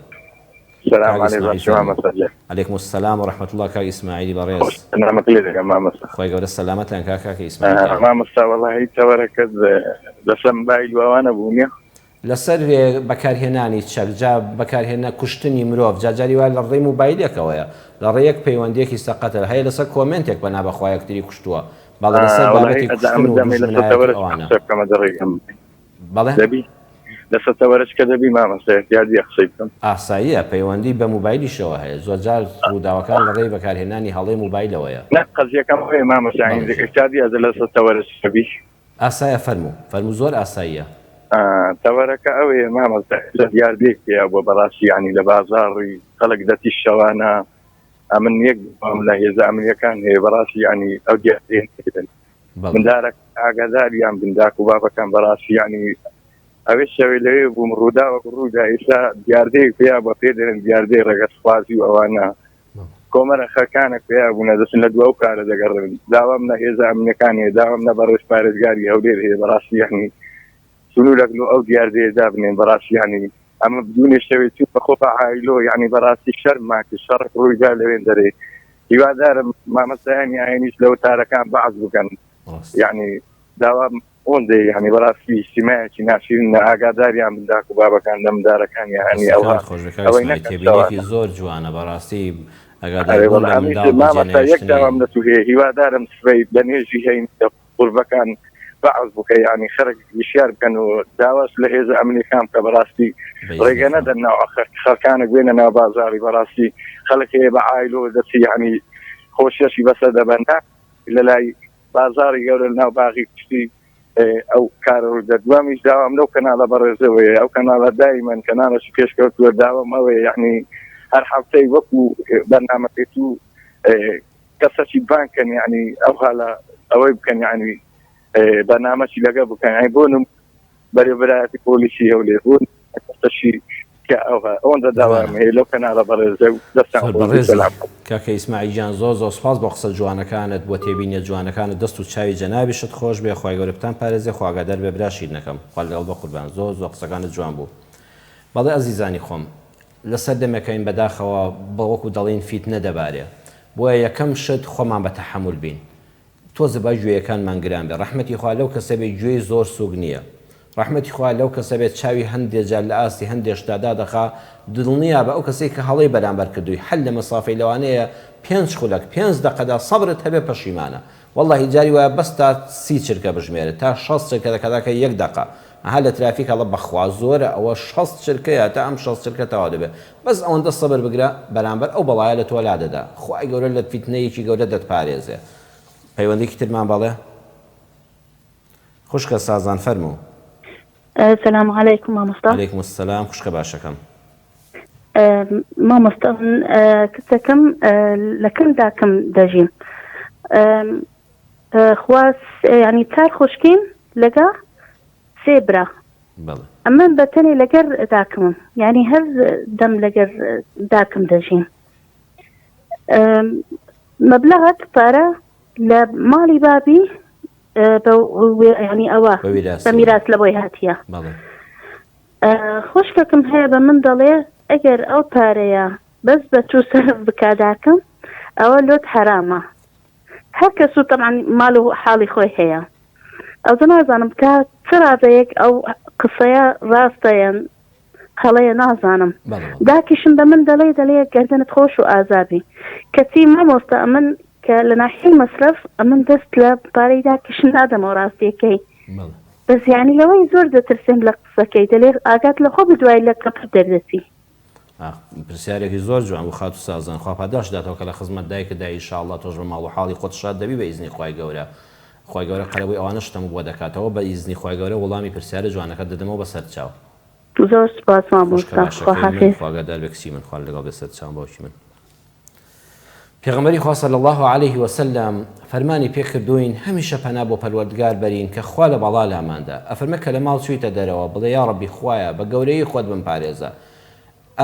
سلام کاک علیکم ئیسماعیل فەرموو. مامۆستا گیان. علیکم السلام و رحمة اللە کاک ئیسماعیلی بەڕێز. خۆش بەرنامەکە لێ دەکەم مامۆستا. خوای گەورە سەلامەتان کا کاکە ئیسماعیل گیان. مامۆستا وەڵاهی تەوەرەکەت لەسەر مبایل و ئەوانە بوو نیە؟ لەسەر بەکارهێنانی چەک جا بەکارهێنا کوشتنی مرۆڤ جا جاری وایە لە ڕێی موبایلێکەوەیە لە ڕێی یەک پەیوەندیەکی سەقەتە هەیە لەسەر کۆمێنتێک پەنا بەخوا یەکتری کوشتووە بەڵێ لەسەر وەڵاهی بابەتی ئەزا کوشتن ئەمن و دەمەی لەسەر دوژمنایەتی تەوەرەش ئەوانە. قسە بکەم ئەجە ڕێگەم بەڵێ؟ دەبی لەسەر تەوەرەش کە دەبی مامۆستا احتیاجیە قسەی بکەم. ئاساییە، پەیوەندی بە موبایلیشەوە هەیە، زۆرجار ڕووداوەکان لە ڕێی بەکارهێنانی هەڵەی موبایلەوەیە. نا قەزیەکەم ئەوەیە مامۆستا بەڵێ یانی گیان. احتیاجیە ئەجە لەسەر تەوەرەش دەبی. ئاسایە فەرموو فەرموو زۆر ئاساییە. تەوەرەکە ئەوەیە مامۆستا ئێستا دیاردەیەک پەیا بووە بەڕاستی یانی لە بازاڕی خەڵک دەچی شەوانە ئەمن یەک داوام لە هێزە ئەمنیەکان هەیە بەڕاستی یانی ئەو دیاردەیە نەگرن بەڵێ. مندارەکان ئاگاداریان بن داک و بابەکان بەڕاستی یانی ئەوێ شەوێ لەوێ بووم ڕووداوەک ڕوودا ئێستا دیاردەیەک پێیا بە پێ دەرن دیاردەی ڕەگەزخوازی و ئەوانە کۆمەرە خەکانە پێیا بوونە دەچن لە دوا و کارە دەگەڕن داوام لە هێزە ئەمنیەکان هەیە داوام لە بەڕێز پارێزگاری هەولێر هەیە بەڕاستی یانی سنوورەک لۆ ئەو دیاردەیە دابنێن بەڕاستی یانی ئەمە بدونێ شەوێ چوو بەخۆ بە عایلۆ یانی بەڕاستی شەرممان کرد شەڕێک ڕوویدا لەوێن دەرێ هیوادارم مامەستایانی ئاینیش لە وتارەکان بەعس بکەن یعنی داوا ئۆندێ یعنی بەڕاستی سیمایەکی ناشرین ئاگاداریان بن داک و بابەکان لە مندارەکان یعنی ئەوها ئەوەی نەکەن تێبینێکی زۆر جوانە بەڕاستی ئاگادار لە منداڵ مامەستا یەک داوام لە تو هەیە هیوادارم سبەی لە نوێژی هەین قوربەکان بەعس بکە یعنی خەرک وشیار بکەن و داواش لە هێزە ئەمنیەکان بکە بەڕاستی ڕێگە نەدەن ناو خەڵکانێک بێنە ناو بازاری بەڕاستی خەڵک هەیە بە ئایلۆ دەچی یعنی خۆشیەشی بەسەر دەبەن لە لای بازاری گەورە ناو باغی کوشتی ئەو کارە ڕوو دەدوامیش داوام لەو کەناڵە بەڕێزەوەیە ئەو کەناڵە دایمەن کەناڵەشی پێشکەوتووە داوام ئەوەیە یعنی هەر هەفتەی وەکو بەرنامەکەی تو کەسەکی بانگ کەن یعنی ئەو هالە ئەوەی بکەن یعنی بەرنامەکی لەگە بکەن یعنی بۆ نم بەرێبەرایەتی پۆلیسی هەولێر بۆ کەسەکی کە ئەوها ئەوەندە داوام هەیە لەو کەناڵە بەڕێزە و دەستان زۆر خۆش بێت بەڕێزی سەلام. کاکە ئیسماعیل گیان زۆر زۆر سوپاس بۆ قسە جوانەکانت بۆ تێبینیە جوانەکانت دەست و چاوی جەنابیشت خۆش بێ خوای گەورە بتان پارێزێ خوا ئاگادار بێ برا شیرنەکەم خوا لەگەڵ بە قوربان زۆر زۆر قسەکانت جوان بوو بەڵێ ئەزیزانی خۆم لە سەردەمێکین بەداخەوە بە وەکو دەڵێین فیتنە دەبارێ بۆیە یەکەم شت خۆمان بە تەحەمول بین تۆزێ با گوێیەکانمان گران بێ ڕەحمەتی خوا لەو کەسە بێ گوێی زۆر سوک نیە ڕەحمەتی خوا لەو کەسە بێت چاوی هەندێ جار لە ئاستی هەندێ شتا دادەخا دڵنیا بە ئەو کەسەی کە هەڵەی بەرامبەر کردووی حەل لە مەسافەی لەوانەیە پێنج خولەک پێنج دەقەدا سەبرت هەبێ پەشیمانە وەڵاهی جاری وایە بەس تا سی چرکە بژمێرێ تا شەست چرکە دەکاتاکە یەک دەقە ئەها لە ترافیک ئەڵێ بەخوا زۆرە ئەوە شەست چرکەیە تا ئەم شەست چرکە تەواو دەبێ بەس ئەوەندە سەبر بگرە بەرامبەر ئەو بەڵایە لە تۆ لادەدا خوای گەورە لە فیتنەیەکی گەورە دەتپارێزێ پەیوەندێکی ترمان بەڵێ خوشکە سازان فەرموو. سلام علیکم مامۆستا. علیکم السلام خوشکە باشەکەم. مامۆستا من کچەکەم لە کەم داکم دەژیم. خوا یانی چار خوشکین لەگە سێ برا ئەمن بە تەنێ لەگەر داکمم یانی هەر دەم لەگەر داکم دەژیم مەبلەغەک پارە لە ماڵی بابی ینی ئەوە بە میراس لە بۆی هاتیە خوشکەکم هەیە بە من دەڵێ ئەگەر ئەو پارەیە بەس بە تو سەرف بکداکەم ئەوە لۆت حرامە هەر کەس و تەبعەن مال و حاڵی خۆی هەیە ئەوجا نازانم تا چ ڕادەیەک ئەو قسەیە ڕاستە یان هەڵەیە نازانم داکیشم بە من دەڵێ دەڵێ گەردنت خۆش و ئازابی کەچی مامۆستا ئەمن کە لە ناحیەی مەسرەف ئەمن دەست لە پارەی داکیشم نادەمەوە ڕاستیەکەی بەس یانی لەوەی زۆر دەترسێم لە قسەکەی دەلێ ئاگات لە خۆ بدوای لە کەپر دەردەچی. ئاخ پرسیارێکی زۆر جوان بوو خاتوو سازان خوا پاداشت داتەوە کە لە خزمەت دایکت دای ان شاء اللە تۆش بە ماڵ و حاڵی خۆت شاد دەبی بە ئیزنی خوای گەورە خوای گەورە قەرەبووی ئەوانەشت هەموو بۆ دەکاتەوە بە ئیزنی خوای گەورە وەڵامی پرسیارە جوانەکەت دەدەمەوە بە سەر چاو. زۆر سوپاس خوشکە مامۆستا خوا باشەکەی من حافیز. خوا ئاگادار بێ کچی من خوا لەگەڵ بێ سەر چاوم باوکی من. پێغەمبەری خوا صلی اللە علیه وسلم فەرمانی پێ کردووین هەمیشە پەنا بۆ پەروەردگار بەرین کە خوا لە بەڵا لاماندا ئەفەرمێ کە لە ماڵ چوویتە دەرەوە بڵێ یاڕەبی خوایە بە گەورەیی خۆت بمپارێزە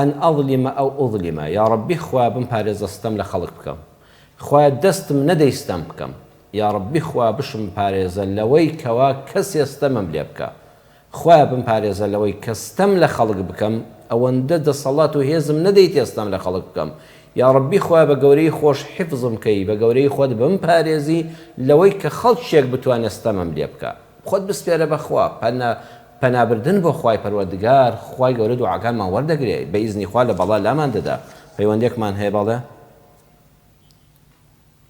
ان اظلم او اظلم یاڕەبی خوایە بمپارێزە ستەم لە خەڵک بکەم خوایە دەستم نەدەی ستەم بکەم یاڕەبی خوایە بشمپارێزە لەوەی کەوا کەسێ ستەمم لێ بکا خوایە بمپارێزە لەوەی کە ستەم لە خەڵک بکەم، ئەوەندە دەسەڵات و هێزم نەدەیتێ ستەم لە خەڵک بکەم، یاڕەبی خوایە بە گەورەیی خۆش حیفزم کەی، بە گەورەیی خۆت بمپارێزی لەوەی کە خەڵکێک بتوانێ ستەمم لێ بکا. خۆت بسپێرە بە خوا، پەنا پەنابردن بۆ خوای پەروەردگار، خوای گەورە دوعاکانمان وەردەگرێ، بە ئیزنی خوا لە بەڵا لامان دەدا. پەیوەندیەکمان هەیە بەڵێ؟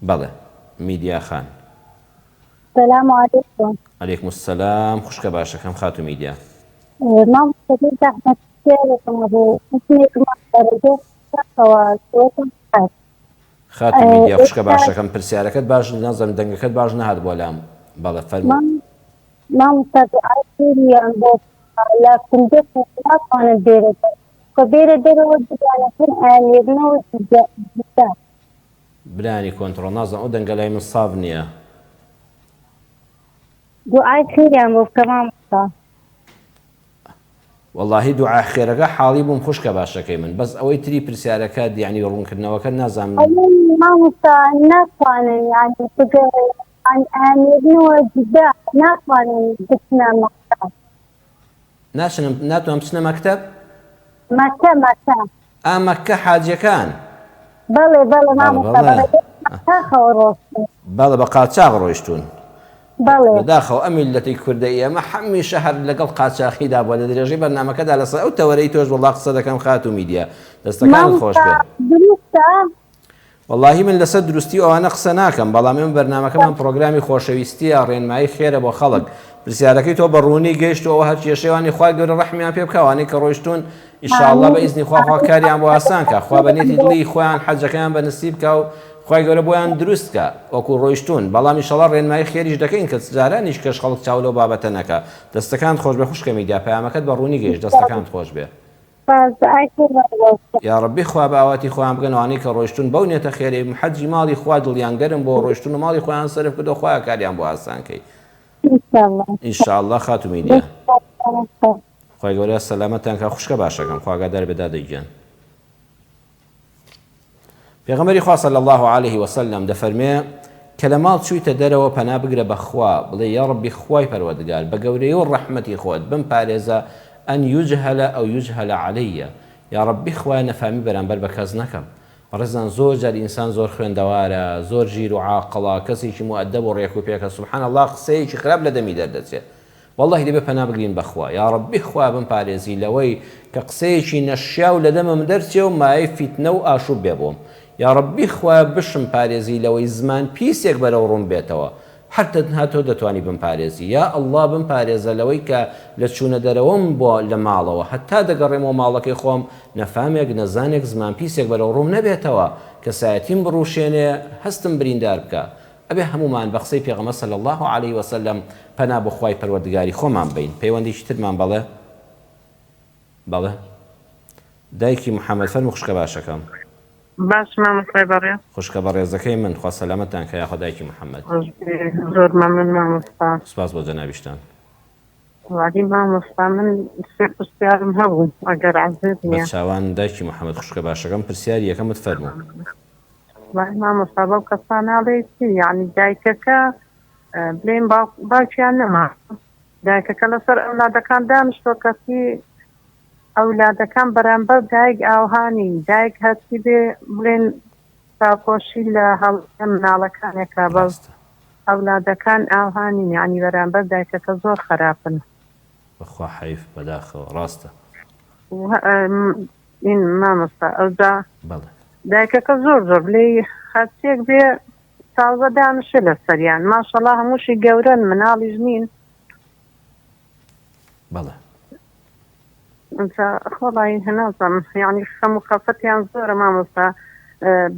بەڵێ. میدیا خان. سلام علیکم. علیکم السلام خوشکە باشەکەم خاتوو میدیا. مامۆستا بێ زەحمەت پرسیارێکم هەبوو قسمێکمان لە ڕێگەی قسەکەوە چووەتە حەج. خاتوو میدیا خوشکە ئێستا باشەکەم پرسیارەکەت باش نازانم دەنگەکەت باش نەهات بۆ لام بەڵێ فەرموو. مامۆستا دوعای خێریان بۆ بکە لە فندق ناتوانن بێرە دەرەوە کە بێرە دەرەوە دوگانەکان ئەیاننێرنەوە جدە. برانی کۆنتڕۆڵ نازانم ئەو دەنگە لای من ساف نییە. دوعای خێریان بۆ بکە مامۆستا. وەڵاهی دوعا خێرەکە حاڵی بووم خوشکە باشەکەی من بەس ئەوەی تری پرسیارەکەت یانی ڕوونکردنەوەکەت نازانم. ئەڵێم مامۆستا ناتوانن یانی بگەڕێن ئەیاننێرنەوە جدە ناتوانن بچنە مەکتەب. ناچنم ناتوانن بچنە مەکتەب؟ مەکە مەکە. ئا مەککە حاجیەکان. بەڵێ بەڵێ مامۆستا بەڵێ قاچاخەوە ڕۆشتون. بەڵێ بە قاچاغ ڕۆیشتون. بەڵێ. بەداخەوە ئەم میللەتی کوردەی ئێمە هەمیشە هەر لەگەڵ قاچاخیدا بووە لە درێژەی بەرنامەکەدا لەسەر ئەو تەوەرەی تۆش وەڵا قسە دەکەم خاتوو میدیا دەستەکانت خۆش مامۆستا بێ. دروستە؟ وەڵاهی من لەسەر دروستی و ئەوانە قسە ناکەم بەڵام ئێمە بەرنامەکەمان پڕۆگرامی خۆشەویستیە ڕێنمایی خێرە بۆ خەڵک پرسیارەکەی تۆ بە ڕوونی گەیشت و ئەوە هەر کێشەی وانی خوای گەورە ڕەحمیان پێ بکا ئەوانەی کە ڕۆیشتوون ئیشاڵڵا بە ئیزنی خوا خوا کاریان بۆ ئاسان کا خوا بە نێتی دڵی خۆیان حەجەکەیان بە نسیب کا و خوای گەورە بۆیان دروست کا وەکو ڕۆیشتوون بەڵام ئیشەڵا ڕێنمایی خێریش دەکەین کە جارانیش کەش خەڵک چاو لەو بابەتە نەکا دەستەکانت خۆش بێ خوشکە میدیا پەیامەکەت بە ڕوونی گەیشت دەستەکانت خۆش بێ. سوپاس دعای خێرمان بۆ بکە. یاڕەبی خوا بە ئاواتی خۆیان بگەن ئەوانەی کە ڕۆیشتوون بەو نێتە خێرەی حەجی ماڵی خوا دڵیان گەرم بۆ ڕۆیشتوون و ماڵی خۆیان سەرف کردوە خوایە کاریان بۆ ئاسان کەی ان شاء اللە. ان شاء اللە خاتوو میدیا. خوای گەورە سەلامەتتان کا خوشکە باشەکەم خوا ئاگادار بێ دادە گیان. پێغەمبەری خوا صلی اللە علیه وسلم دەفەرمێ، کە لە ماڵ چوویتە دەرەوە پەنا بگرە بە خوا، بڵێ یاڕەبی خوای پەروەردگار بە گەورەیی و ڕەحمەتی خۆت بمپارێزە ان یجهل او یجهل علی، یاڕەبی خوایە نەفامی بەرامبەر بە کەس نەکەم. بەڕێزان زۆر جار ئینسان زۆر خوێندەوارە، زۆر ژیر و عاقڵە، کەسێکی موئەدەب و ڕێک و پێکە، سبحان اللە قسەیەکی خراپ لە دەمی دەردەچێ. وەڵاهی دەبێ پەنا بگرین بە خوا یاڕەبی خوایە بمپارێزی لەوەی کە قسەیەکی نەشیاو لە دەمم دەرچێ و مایەی فیتنە و ئاشوب بێ بۆم یاڕەبی خوایە بشم پارێزی لەوەی زمان پیسێک بەرەو ڕووم بێتەوە هەر تەنها تۆ دەتوانی بمپارێزی یا اللە بمپارێزە لەوەی کە لە چوونە دەرەوەم بۆ لە ماڵەوە هەتا دەگەڕێمەوە ماڵەکەی خۆم نەفامێک نەزانێک زمان پیسێک بەرەو ڕووم نەبێتەوە کەسایەتیم بڕوشێنێ هەستم بریندار بکا ئەبێ هەموومان بە قسەی پێغەمبەر صلی اللە علیە وسلم پەنا بۆ خوای پەروەردگاری خۆمان بەین پەیوەندێکی ترمان بەڵێ بەڵێ دایکی محمد فەرموو خوشکە باشەکەم. باش مامۆستای بەڕێز. خوشکە بەڕێزەکەی من خوا سەلامەتتان کا یاخوا دایکی محمد. خۆش بێ زۆر مەمنون مامۆستا. سوپاس بۆ جەنابیشتان. وەڵی مامۆستا من سێ پرسیارم هەبوو ئەگەر عەزێت بە نیە. چاوان دایکی محمد خوشکە باشەکەم پرسیاری یەکەمت فەرموو. وەڵاهی مامۆستا بەو کەسانە ئەڵێی چی یەعنی دایکەکە بلێین باوکیان نەما دایکەکە لەسەر ئەولادەکان دانیشتوە کەچی ئەولادەکان بەرامبەر دایک ئاوها نین دایک هەرچی بێ بڵێن چاوپۆشی لە هەڵەی مناڵەکانێکە بەس ڕاستە. ئەولادەکان ئاوها نین یانی بەرامبەر دایکەکە زۆر خەراپن. بەخوا حەیف بەداخەوە ڕاستە. این مامۆستا ئەوجا بەڵێ. دایکەکە زۆر زۆر بلێی هەرچیەک بێ تازە دانشێ لەسەریان ماشەڵا هەمووشی گەورەن مناڵیش نین. بەڵێ. ئینجا وەڵای نازانم یانی خەم و خەفەتیان زۆرە مامۆستا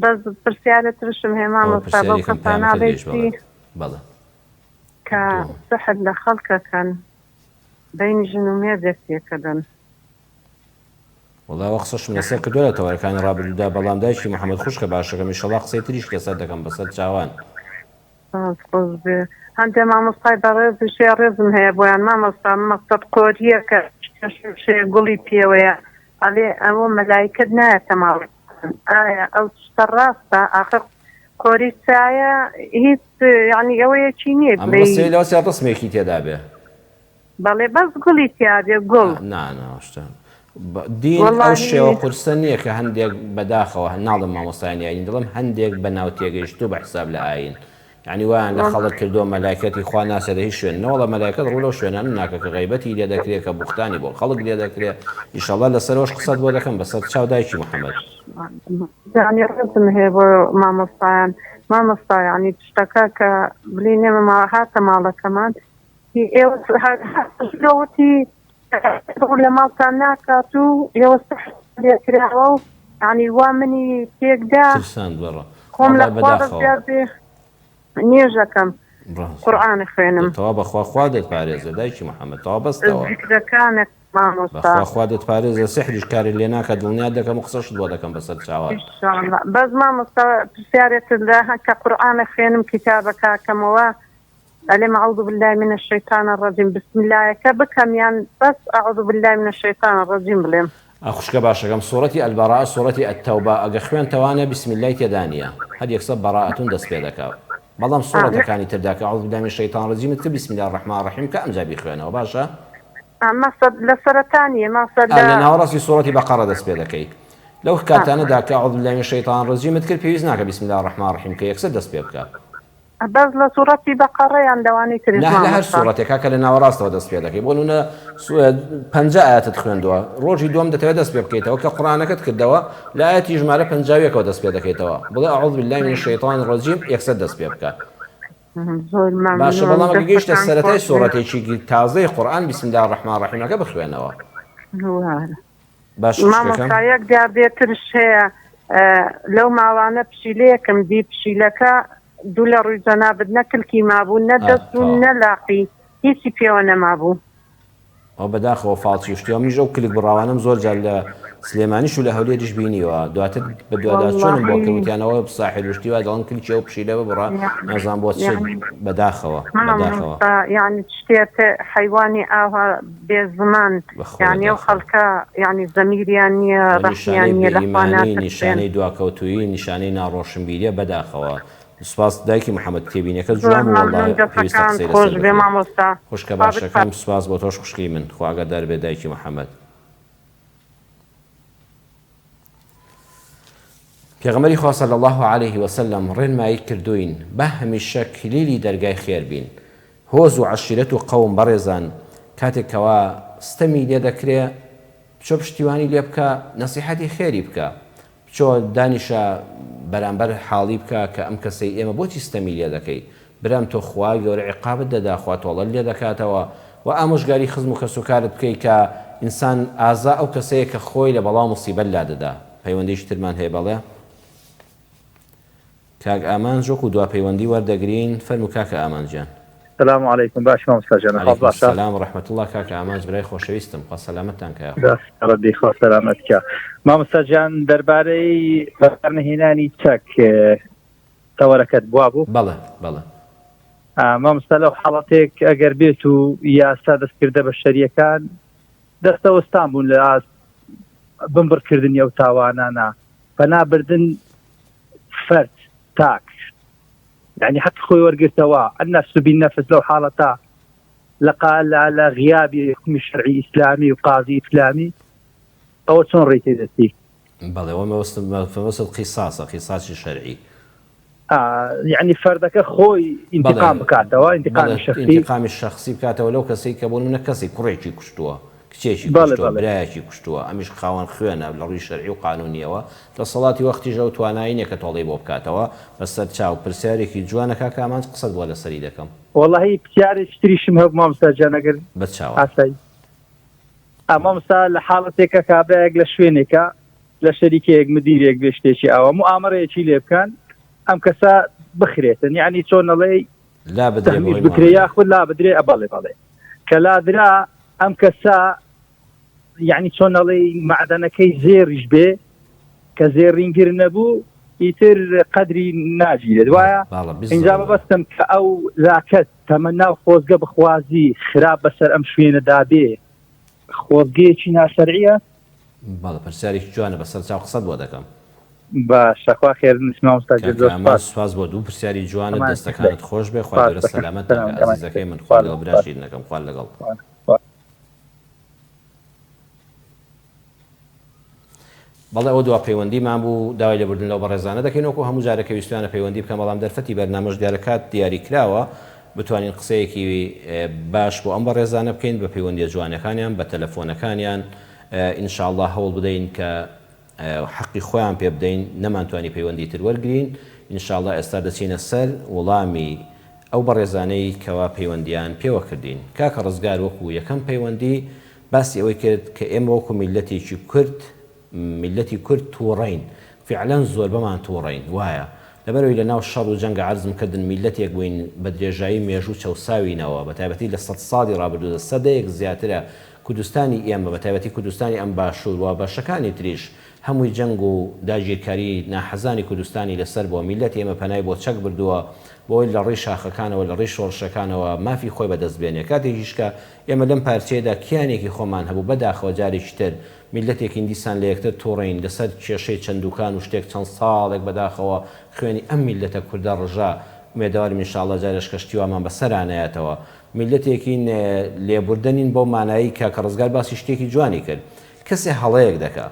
بەس پرسیارێ ترشم هەیە ئەوە مامۆستا بەو پرسیاری یەکەم کەسانە پەیامەکەت ئەڵێی گەیشت چی بەڵێ بەڵێ کە دووەم. سحر لە خەڵکەکەن بەینی ژن و مێردێک تێکەدەن. وەڵا ئەوە قسەشم لەسەر کردوە لە تەوەرەکانی ڕابردوودا بەڵام دایکی محمد خوشکە باشەکەم ئیشەڵا قسەی تریش لەسەر دەکەم بەسەر چاوان. سپاس خۆش بێ هەندێ مامۆستای بەڕێزیش هەیە ڕێزم هەیە بۆیان مامۆستا مەقسەد قۆریەکە شێ گوڵی پێوەیە ئەڵێ ئەوە مەلایکەت نایەتە ماڵەکان ئایا ئەو شتە ڕاستە ئاخر قۆری چایە هیچ یعنی ئەوەیەکی نییە ئەمە بڵێی ڕستەی لەوە چێ ڕسمێکی تێدا بێ. بەڵێ بەس گوڵی تیابێ گوڵ. نا نا ئەو شتە دین ئەو وەڵاهی. شێوە قورسە نییە کە هەندێک بەداخەوە ناڵێم مامۆستایانی ئاین دەڵێم هەندێک بە ناو تێگەیشتوو بە حساب لە ئاین یعنی وایان لە خەڵک کردووە مەلایکەتی خوا ناچێتە هیچ شوێن نەوەڵا مەلایکەت ڕوو لەو شوێنانە ناکە کە غەیبەتی لێ دەکرێ کە بوختانی بۆ خەڵک لێ دەکرێ ئیشەڵا لەسەرەوەش قسەت بۆ دەکەم بەسەر چاو دایکی محەمەد. یانی ڕێزم هەیە بۆ مامۆستایان مامۆستا یانی شتەکە کە بلین ئێمە هاتە ماڵەکەمان هی ئێوە هەر وتی ڕوو لە ماڵتان ناکات و ئێوە سحر لێکراوە و یانی وا منی تێکدا ترساند بەڕە خۆم لە وەڵای خوا بەداخەوە. بەزیاد بێ نوێژەکەم ڕاست قورئان خوێنم تەوا بەخوا خوا دەتپارێزێ دایکی محەمەد تەوا بەستەوە زیکرەکانت مامۆستا. بەخوا خوا دەتپارێزێ سحریش کارت لێ ناکا دڵنیات دەکەم و قسەشت بۆ دەکەم بەسەر چاوان. ان شاء اللە بەس مامۆستا پرسیارێکت لە کە قورئان خوێنم کیتابەکە کەمەوە ئەلێم اعوذ باللە من الشیطان الرجیم بسم اللەیەکە بکەم یان بەس اعوذ باللە من الشیطان الرجیم بڵێم؟ خوشکە باشەکەم سوڕەتی البراءە سوڕەتی التوبە ئەگە خوێنتەوانە بسم اللە ی تێدا نیە هەر یەکسەر براءە دەست پێ دەکا بەڵام سوڕەتەکانی تردا کە اعوذ باللە من الشیطان الرجیم ت کرد بسم اللە الرحمن الرحیم کە ئەمجا بیخوێنەوە باشە؟ مەقسەد لە سەرەتا نیە مەقسەد لە لە ناوەڕاستی سوڕەتی بەقەڕە دەست پێ دەکەی لەو کاتانەدا کە اعوذ باللە من الشیطان الرجیم ت کرد پێویست ناکە بسم اللە الرحمن الرحیم کە یەکسەر دەست پێ بکە. بەس لە سوڕەتی بەقەڕە یان لەوانەی تریش نا لە هەر مامۆستا؟ سوڕەتێکا کە لە ناوەڕاستەوە دەست پێ دەکەی بۆ نمونە 50 ئایەتت خوێندووە ڕۆژی دووەم دەتەوێت دەست پێ بکەیتەوە کە قورئانەکەت کردەوە لە ئایەتی ژمارە 51ەوە دەست پێ دەکەیتەوە بڵێ اعوذ باللە من الشیطان الرجیم یەکسەر دەست پێ بکە زۆر باشە مەمنون بەڵام ئەگە گەیشتە دەستەکان سەرەتای خۆش بێ. سوڕەتێکی تازەی قورئان بسم اللە الرحمن الرحیمەکە بخوێنەوە. وارە. باشە خوشکەکەم. مامۆستا یەک دیاردەیە ترش هەیە لەو ماوانە پشیلەیەکم دی پشیلەکە دوو لە ڕووی جەنابت نە کلکی مابوو نە دەست و نە لاقی هیچی پێوە نەمابوو. ئەوە بەداخەوە فاڵچی و شتی وا منیش ئەو کلک بڕاوانەم زۆر جار لە سلێمانیش و لە هەولێریش بینیوە دواتر بەدواداچوونم بۆ کرد وتیان ئەوە ساحیر و شتی وا دەڵێن کلکی ئەو پشیلە ببڕە نازانم بۆ چ بەداخەوە بەداخەوە. مامۆستا یانی شتێ حەیوانی ئاوا بێ زمان بەخوا یانی ئەو بەداخەوە. خەڵکە یانی زەمیریان نییە ئەوە ڕەحمیان نیشانەی نییە بێ لە خوا ئیمانی ناترسێن. نیشانەی دواکەوتوویی نیشانەی ناڕۆشنبیریە بەداخەوە سوپاس دایکی محمد تێبینیەکەت زۆر جوان بوو وەڵا مەمنون پێویستە دەستەکانت قسەی خۆش لەسەر بێ بکرێت مامۆستا خوشکە خوا باشەکەم بتپارێزێ. سوپاس بۆ تۆش خوشکەی من خوا ئاگادار بێت دایکی محمد. پێغەمبەری خوا صلی اللە علیه وسلم ڕێنمایی کردووین با هەمیشە کلیلی دەرگای خێر بین هۆز و عەشیرەت و قەوم بەڕێزان کاتێک کەوا ستەمی لێ دەکرێ بچۆ پشتیوانی لێ بکە نەسیحەتی خێری بکە بچۆ دانیشە بەرامبەر حاڵی بکە کە ئەم کەسەی ئێمە بۆچی ستەمی لێ دەکەی برام تۆ خوای گەورە عیقابت دەدا خوا تۆڵەت لێ دەکاتەوە وە ئامۆژگاری خزم و کەسوکارت بکەی کە ئینسان ئازا ئەو کەسەیە کە خۆی لە بەڵا و موسیبەت لادەدا پەیوەندیی ترمان هەیە بەڵێ کاک ئامانج وەکو دوا پەیوەندی وەردەگرین فەرموو کاکە ئامانج گیان. سلام علیکم باشی مامۆستا گیان حاڵ علیکم باشە السلام و رحمة اللە کاکە ئامانج برای خۆشەویستم خوا سەلامەتتان کا یاخوا. دەست ڕەبی خوا سەلامەت کا مامۆستا گیان دەربارەی بەکارنەهێنانی چەک تەوەرەکەت بوابوو؟ بەڵێ بەڵێ. مامۆستا لەو حاڵەتێک ئەگەر بێت و یاسا دەستکردە بەشەریەکان دەستەوەستان بوون لە ئاست بنبڕکردنی ئەو تاوانانە پەنا بردن فەرد تاک یعنی حەقی خۆی وەرگرتەوە النفس بالنفس لەو حاڵەتە لە لە غیابی حکمی شەرعی ئیسلامی و قازی ئیسلامی ئەوە چۆن ڕێی تێدەچی؟ بەڵێ وە مەبەستم مەبەستت قیساسە قیساسی شەرعی. یعنی فەردەکە خۆی ئینتقام بکاتەوە ئینتقامی شەخسی ئینتقامی شەخسی بکاتەوە لەو کەسەی کە بۆ نمونە کەسی کوڕێکی کوشتووە کچێکی کوشتووە برایەکی کوشتووە ئەمیش خاوەن خوێنە لە ڕووی شەرعی و قانونیەوە دەسەڵاتی وەختیش ئەو توانایی نیە کە تۆڵەی بۆ بکاتەوە بەسەر چاو پرسیارێکی جوانە کاکە ئامانج قسەت بۆ لەسەری دەکەم. وەڵاهی پرسیارێکی تریشم هەبوو مامۆستا گیان ئەگەر بە چاوان. ئاسایی. ئا مامۆستا لە حاڵەتێکا کابرایەک لە شوێنێکا لە شەریکەیەک مدیرێک بێ شتێکی ئاوا موئامەرەیەکی لێ بکەن ئەم کەسە بخرێتن یعنی چۆن ئەڵێی لا بدرێ تەهمیش بەهۆی بکرێ موئامەرەیەک. یاخود لا بدرێ ئە بەڵێ بەڵێ کە لادرا ئەم کەسە یعنی چۆن ئەڵێی مەعدەنەکەی زێڕیش بێ کە زێڕینگر نەبوو ئیتر قەدری ناگیرێت وایە بەڵێ ئینجا بالضبط. مەبەستم کە ئەو لاکەت تەمەنا و خۆزگە بخوازی خراپ بەسەر ئەم شوێنەدا بێ خۆزگەیەکی ناشەرعیە؟ بەڵێ پرسیارێکی جوانە بەسەر چاو قسەت بۆ دەکەم. باشە خوا خێرت نوسی مامۆستا گیان کاکە زۆر ئامانج سوپاس. سوپاس بۆ دوو پرسیاری جوانت ئەمان دەستەکانت خۆش بێ خوای سوپاس گەورە دەکەم سەلامەتتان سلام کا ئەمان ئەزیزەکەی من خوا خوا لەگەڵ برا سوپاس شیرینەکەم خوا لەگەڵ. خوا. بەڵێ ئەوە دوا پەیوەندیمان بوو، داوای لێبوردن لەو بەڕێزانە دەکەین وەکو هەموو جارێک کە ویستویانە پەیوەندی بکەن بەڵام دەرفەتی بەرنامەش دیارە کات دیاری کراوە بتوانین قسەیەکی باش بۆ ئەم بەڕێزانە بکەین بە پەیوەندیە جوانەکانیان بە تەلەفۆنەکانیان ان شاء اللە هەوڵ بدەین کە حەقی خۆیان پێ بدەین نەمانتوانی پەیوەندی تر وەرگرین ان شاء اللە ئێستا دەچینە سەر وڵامی ئەو بەڕێزانەی کەوا پەیوەندیان پێوە کردین کاکە ڕزگار وەکو یەکەم پەیوەندی باسی ئەوەی کرد کە ئێمە وەکو میللەتێکی کورد میللەتی کورد توڕەین فیعلەن زۆربەمان توڕەین وایە لەبەرئەوەی لەناو شەڕ و جەنگا عەرزم کردن میللەتێک بووین بە درێژایی مێژوو چەوساوینەوە بەتایبەتی لە سەدساڵی ڕابردوودا سەدەیەک زیاترە کوردستانی ئێمە بەتایبەتی کوردستانی ئەم باشوور و بەشەکانی تریش هەمووی جەنگ و داگیرکاری ناحەزانی کوردستانی لەسەر بووە میللەتی ئێمە پەنای بۆ چەک بردووە بۆی لە ڕێی شاخەکانەوە لە ڕێی شۆڕشەکانەوە مافی خۆی بەدەست بێنێ کاتێکیش کە ئێمە لەم پارچەیەدا کیانێکی خۆمان هەبوو، بەداخەوە جارێکی تر میللەتێکین دیسان لە یەکتر توڕەین لەسەر کێشەی چەند دوکان و شتێک چەند ساڵێک بەداخەوە خوێنی ئەم میللەتە کوردە ڕژا، ئومێدەوارم ان شاء اللە جارێش کە شتی وامان بەسەرا نەیەتەوە. میللەتێکین لێبوردە نین بەو مانایەی کاکە ڕزگار باسی شتێکی جوانی کرد کەسێ هەڵەیەک دەکا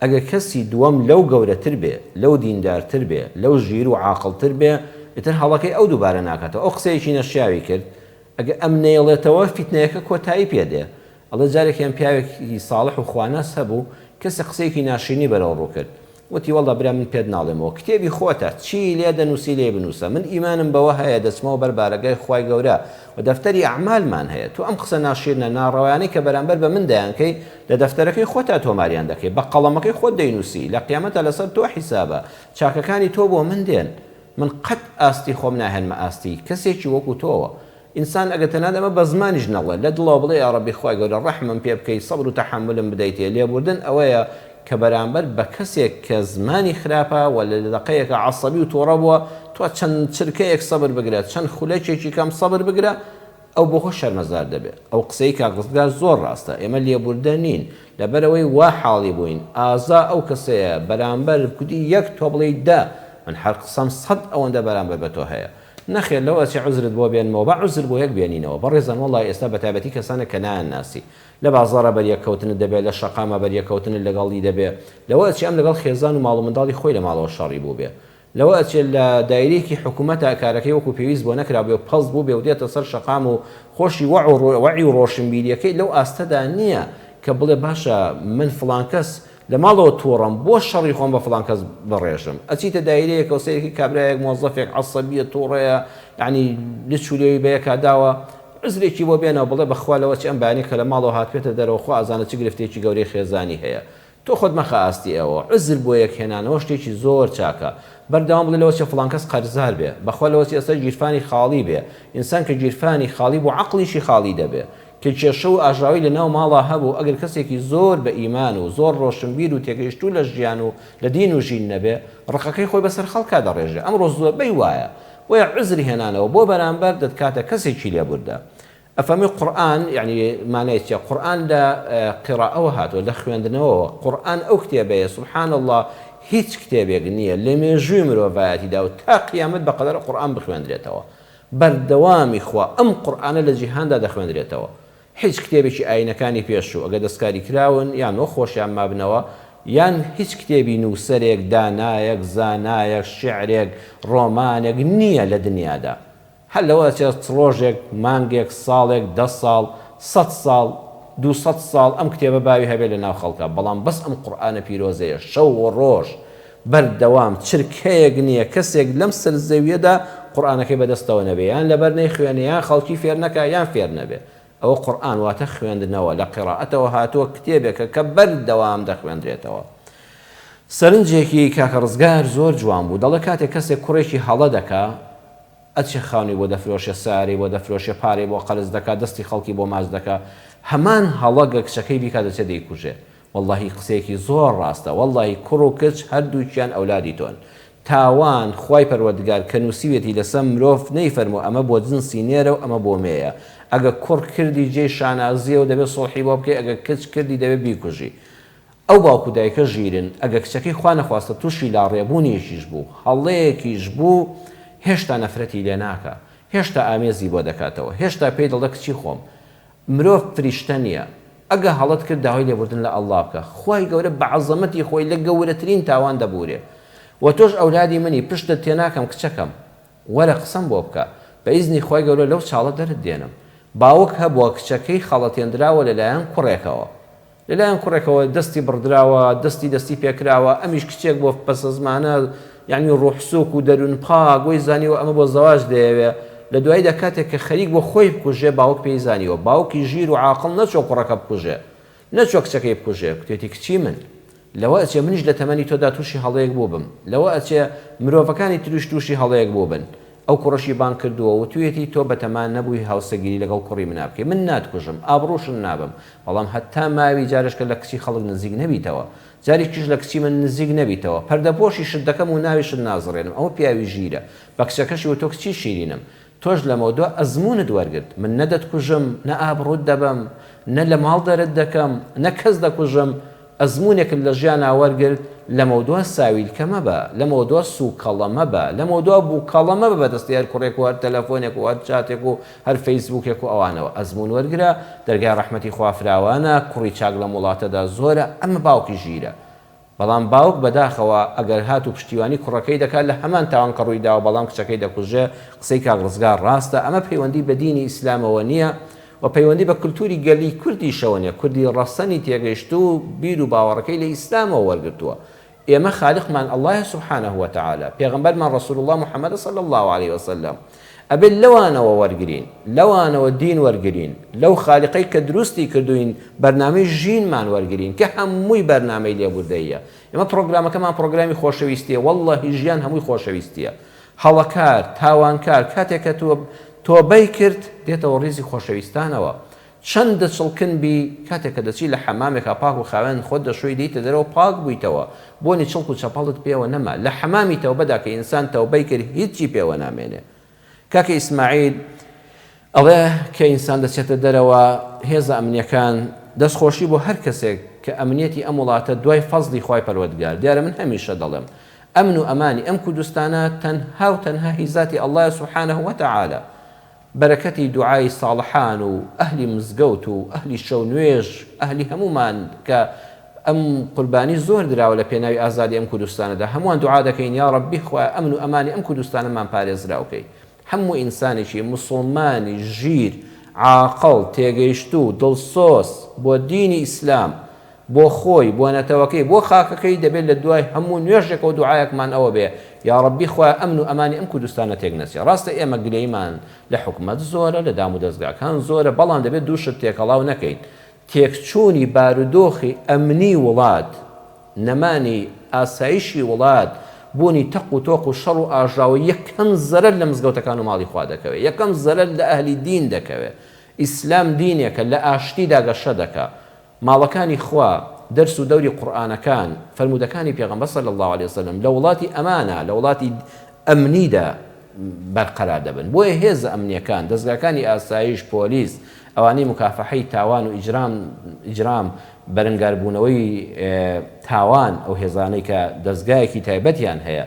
ئەگەر کەسی دووەم لەو گەورەتر بێ لەو دیندارتر بێ لەو ژیر و عاقڵتر بێ ئیتر هەڵەکەی ئەو دووبارە ناکاتەوە ئەو قسەیەکی نەشیاوی کرد ئەگەر ئەم نەیڵێتەوە فیتنەیەکە کۆتایی پێ دێ. ئەڵێ جارێکیان پیاوێکی ساڵح و خواناس هەبوو، کەسێک قسەیەکی ناشرینی بەرەو ڕوو کرد. وتی وەڵڵا برا من پێت ناڵێمەوە، کتێبی خۆتە، چیی لێ دەنووسی لێی بنووسە، من ئیمانم بەوە هەیە دەچمەوە بەر بارەگای خوای گەورە و دەفتەری ئەعمالمان هەیە، تۆ ئەم قسە ناشیرنە ناڕەوایانەی کە بەرامبەر بە من دەیانکەی لە دەفتەرەکەی خۆتا تۆماریان دەکەی، بە قەڵەمەکەی خۆت دەینووسی، لە قیامەتا لەسەر تۆ حیسابە، چاکەکانی تۆ بۆ من دێن. من قەت ئاستی خۆم ناهێنمە ئاستی کەسێکی وەکو تۆوە. ئینسان ئەگەر تەنانەت ئەمە بە زمانیش نەڵێ، لە دڵەوە بڵێ یاڕەبی خوای گەورە ڕەحمم پێ بکەی، سەبر و تەحەمولم بدەیتێ، لێبوردن ئەوەیە کە بەرامبەر بە کەسێک کە زمانی خراپە و لە دەقەیەکا عەسەبی و توڕە بووە، تۆ چەند چرکەیەک سەبر بگرە، چەند خولەکێکی کەم سەبر بگرە، ئەو بۆ خۆی شەرمەزار دەبێ. ئەو قسەی کاک ڕزگار زۆر ڕاستە. ئێمە لێبوردە نین. لەبەرئەوەی وا حاڵی بووین. ئازا ئەو کەسەیە بەرامبەر کوتی یەک تۆ بڵێی دە. من هەر قسەم سەد ئەوەندە بەرامبەر بە تۆ هەیە. نەخێر لەوە ئەچێ عوزرت بۆ بێنمەوە. با عوزر بۆ یەک بێنینەوە. بەڕێزان وەڵڵاهی ئێستا بەتایبەتی کەسانێک کە نایانناسی. لە بازاڕا بەریەککەوتنت دەبێ، لە شەقاما بەریەککەوتنت لەگەڵی دەبێ. لەوە ئەچێ ئەم لەگەڵ خێزان و ماڵ و منداڵی خۆی لە ماڵەوە شەڕی بووبێ. لەوە ئەچێت لە دایرەیەکی حکومەتا کارەکەی وەکو پێویست بۆ نەکرابێ و پەست بووبێ و دێتە سەر شەقام و خۆشی وەع و وەعی و ڕۆشنبیریەکەی لەو ئاستەدا نییە کە بڵێ باشە من فڵان کەس لە ماڵەوە توڕەم بۆ شەڕی خۆم بە فڵان کەس بڕێژم ئەچیتە دایرەیەکەوە سەیرەکی کابرایەک مۆزەفێک عەسەبیە توڕەیە یەعنی لچ و لێوی بەیەکا داوە عوزرێکی بۆ بێنەوە بڵێ بەخوا لەوە چ ئەم بەیانیە کە لە ماڵەوە هاتبێتە دەرەوە خوا ئەزانێ چ گرفتێکی گەورەی خێزانی هەیە. تۆ خۆت مەخە ئاستی ئەوەوە. عوزر بۆ یەک هێنانەوە شتێکی زۆر چاکە. بەردەوام بڵێ لەوەچێ فڵان کەس قەرزار بێ. بەخوا لەوەچێ ئێستا گیرفانی خاڵی بێ. ئینسان کە گیرفانی خاڵی بوو عەقڵیشی خاڵی دەبێ. کە کێشە و ئاژاوەی لە ناو ماڵا هەبوو ئەگەر کەسێکی زۆر بە ئیمان و زۆر ڕۆشنبیر و تێگەیشتوو لە ژیان و لە دین و ژین نەبێ ڕقەکەی خۆی بەسەر خەڵکا دەڕێژێ. ئەمڕۆ زۆربەی وایە. بۆیە عوزر هێنانەوە بۆ بەرامبەر دەتکاتە کەسێکی لێبوردە. ئەفەرموێ قورئان یەعنی مانای چیە قورئان لە قیرائەوە هاتووە لە خوێندنەوەوە قورئان ئەو کتێبەیە سبحان اللە هیچ کتێبێک نییە لە مێژووی مرۆڤایەتیدا و تا قیامەت بەقەدەر قورئان بخوێندرێتەوە بەردەوامی خوا ئەم قورئانە لە جیهاندا دەخوێندرێتەوە هیچ کتێبێکی ئاینەکانی پێشوو ئەگەر دەستکاری کراون یان وەک خۆشیان مابنەوە یان هیچ کتێبی نووسەرێک دانایەک زانایەک شیعرێک ڕۆمانێک نییە لە دنیادا هەر لەوە ئەچێت ڕۆژێک، مانگێک، ساڵێک، دە ساڵ، سەت ساڵ، دووسەت ساڵ ئەم کتێبە باوی هەبێت لە ناو خەڵکا، بەڵام بەس ئەم قورئانە پیرۆزەیە شەو و ڕۆژ بەردەوام چرکەیەک نییە کەسێک لەم سەر زەویەدا قورئانەکەی بەدەستەوە نەبێ یان لەبەر نەیخوێنێ یان خەڵکی فێر نەکا یان فێر نەبێ. ئەوە قورئان واتە خوێندنەوە، لە قیرائەتەوە هاتووە کتێبێکە کە بەردەوام دەخوێندرێتەوە. سەرنجێکی کاکە ڕزگار زۆر جوان بوو، دەڵێ کاتێک کەسێک کوڕێکی هەڵە دەکا، ئەچێ خانووی بۆ دەفرۆشێ، سەیارەی بۆ دەفرۆشێ، پارەی بۆ قەرز دەکا، دەستی خەڵکی بۆ ماچ دەکا، هەمان هەڵە گەر کچەکەی بیکا دەچێ دەیکوژێ. وەڵڵاهی قسەیەکی زۆر ڕاستە، وەڵڵاهی کوڕ و کچ هەردووکیان ئەولادی تۆن. تاوان خوای پەروەردگار کە نووسیویەتی لەسەر مرۆڤ نەیفەرموو ئەمە بۆ جنسی نێرە و ئەمە بۆ مێیە. ئەگەر کوڕ کردی جێی شانازییە و دەبێ سوڵحی بۆ بکەی، ئەگەر کچ کردی دەبێ بیکوژی. ئەو باوک و دایکە ژیرن، ئەگەر کچەکەی خوا نەخواستە تووشی لاڕێبوونێکیش بوو، هەڵەیەکیش بوو، هێشتا نەفرەتی لێ ناکا، هێشتا ئامێزی بۆ دەکاتەوە، هێشتا پێی دەڵێ کچی خۆم. مرۆڤ فریشتە نییە، ئەگە هەڵەت کرد داوای لێبوردن لە اللە بکە، خوای گەورە بە عەزەمەتی خۆی لە گەورەترین تاوان دەبورێ. وە تۆش ئەولادی منی، پشتت تێناکەم کچەکەم. وەرە قسەم بۆ بکە، بە ئیزنی خوای گەورە لەو چاڵە دەرت دێنم. باوک هەبووە کچەکەی خەڵەتێندراوە لەلایەن کوڕێکەوە. لەلایەن کوڕێکەوە دەستی بڕدراوە، دەستی دەستی پێکراوە، ئەمیش کچێک بۆ پەسەزمانە یەعنی ڕوح سوک و دەروون پاک وەی زانیوە ئەمە بۆ زەواج دەیەوێ، لە دواییدا کاتێک کە خەریک بووە خۆی بکوژێ باوک پێی زانیوە، باوکی ژیر و عاقڵ نەچووە کوڕەکە بکوژێ، نەچووە کچەکەی بکوژێ، کوتێتی کچی من لەوە ئەچێ منیش لە تەمەنی تۆدا تووشی هەڵەیەک بووبم، لەوە ئەچێ مرۆڤەکانی تریش تووشی هەڵەیەک بووبن، ئەو کوڕەشی بانگ کردووە وتوویەتی تۆ بەتەما نەبووی هاوسەگیری لەگەڵ کوڕی منا بکەی، من ناتکوژم، ئابڕووشت نابەم، بەڵام هەتا ماوی جارێکە لە کچی خەڵک نزیک نەبیتەوە، جارێکیش لە کچی من نزیک نەبیتەوە، پەردەپۆشیشت دەکەم و ناویشت نازڕێنم، ئەوە پیاوی ژیرە، بە کچەکەشی وتووە کچی شیرینم، تۆش لەمەودوا ئەزموونت وەرگرت، من نە دەتکوژم، نە ئابڕووت دەبەم، نە لە ماڵ دەرت دەکەم، نە کەس دەکوژم، ئەزموونێکت لە ژیانا وەرگرت، لەمەودوا ساویلکە مەبە، لەمەودوا سووکەڵە مەبە، لەمەودوا بووکەڵە مەبە بە دەستی هەر کوڕێک و هەر تەلەفۆنێک و هەر چاتێک و هەر فەیسبووکێک و ئەوانەوە. ئەزموون وەرگرە، دەرگای ڕەحمەتی خوا فراوانە، کوڕی چاک لەم وڵاتەدا زۆرە، ئەمە باوکی ژیرە. بەڵام باوک بەداخەوە ئەگەر هاتوو پشتیوانی کوڕەکەی دەکات لە هەمان تاوان کە ڕووی داوە بەڵام کچەکەی دەکوژێ، قسەی کاک ڕزگار ڕاستە ئەمە پەیوەندی بە دینی ئیسلامەوە نییە و پەیوەندی بە کلتوری گەلی کوردیشەوە نییە، کوردی ڕەسەنی تێگەیشتوو بیر و باوەڕەکەی لە ئیسلامەوە وەرگرتووە ئێمە خالقمان اللە یە سبحانە وتعالی پێغەمبەرمان رسول اللە محمد صلی اللە علیە وسلم ئەبێت لەوانەوە وەرگرین لەوانەوە دین وەرگرین لەو خالقەی کە دروستی کردوین بەرنامەی ژینمان وەرگرین کە هەمووی بەرنامەی لێبوردەییە ئێمە پڕۆگرامەکەمان پڕۆگرامی خۆشەویستیە واللهی ژیان هەمووی خۆشەویستیە هەڵەکار تاوانکار کاتێک کە تۆ تۆبەی کرد دێتەوە ڕیزی خۆشەویستانەوە چەندە چڵکن بی کاتێک کە دەچی لە حەمامێکا پاک و خاوێن خۆت دەشۆی دێیتە دەرەوە پاک بوویتەوە بۆنی چڵک و چەپەڵت پێوە نەما لە حەمامی تەوبەدا کە ئینسان تەوبەی کرد هیچی پێوە نامێنێ کاکە ئیسماعیل ئەڵێ کە ئینسان دەچێتە دەرەوە هێزە ئەمنیەکان دەست خۆشی بۆ هەر کەسێک کە ئەمنیەتی ئەم وڵاتە دوای فەزڵی خوای پەروەردگار دیارە من هەمیشە دەڵێم ئەمن و ئەمانی ئەم کوردستانە تەنها و تەنها هی زاتی اللە سبحانە وتعالی بەرەکەتی دوعای ساڵحان و ئەهلی مزگەوت و ئەهلی شەو نوێژ ئەهلی هەموومان کە ئەم قوربانی زۆر دراوە لە پێناوی ئازادی ئەم کوردستانەدا هەمووان دوعا دەکەین یاڕەبی خوایە ئەمن و ئەمانی ئەم کوردستانەمان پارێزراو کەی هەموو ئینسانێکی موسوڵمانی ژیر عاقڵ تێگەیشتوو دڵسۆز بۆ دینی ئیسلام بۆ خۆی، بۆ نەتەوەکەی، بۆ خاکەکەی دەبێت لە دوای هەموو نوێژێکەوە دوعایەکمان ئەوە بێ یاڕەبی خوایە ئەمن و ئەمانی ئەم کوردستانە تێک نەچێ. ڕاستە ئێمە گلەییمان لە حکومەت زۆرە، لە دامودەزگاکان زۆرە، بەڵام دەبێت دوو شت تێکەڵاو نەکەین، تێکچوونی بارودۆخی ئەمنی وڵات. نەمانی ئاسایشی وڵات، بوونی تەق و تۆق و شەڕ و ئاژاوە یەکەم زەرەر لە مزگەوتەکان و ماڵی خوا دەکەوێ، یەکەم زەرەر لە ئەهلی دین دەکەوێ. ئیسلام دینێکە لە ئاشتیدا گەشە دەکا. ماڵەکانی خوا، دەرس و دەوری قورئانەکان، فەرموودەکانی پێغەمبەر صلی اللە علیە وسلم لە وڵاتی ئەمانا، لە وڵاتی ئەمنیدا بەرقەرار دەبن. بۆیە هێزە ئەمنییەکان، دەزگاکانی ئاسایش، پۆلیس، ئەوانەی موکافەحەی تاوان و ئیجرام، ئیجرام، بەرەنگاربوونەوەی تاوان، ئەو هێزانەی کە دەزگایەکی تایبەتیان هەیە،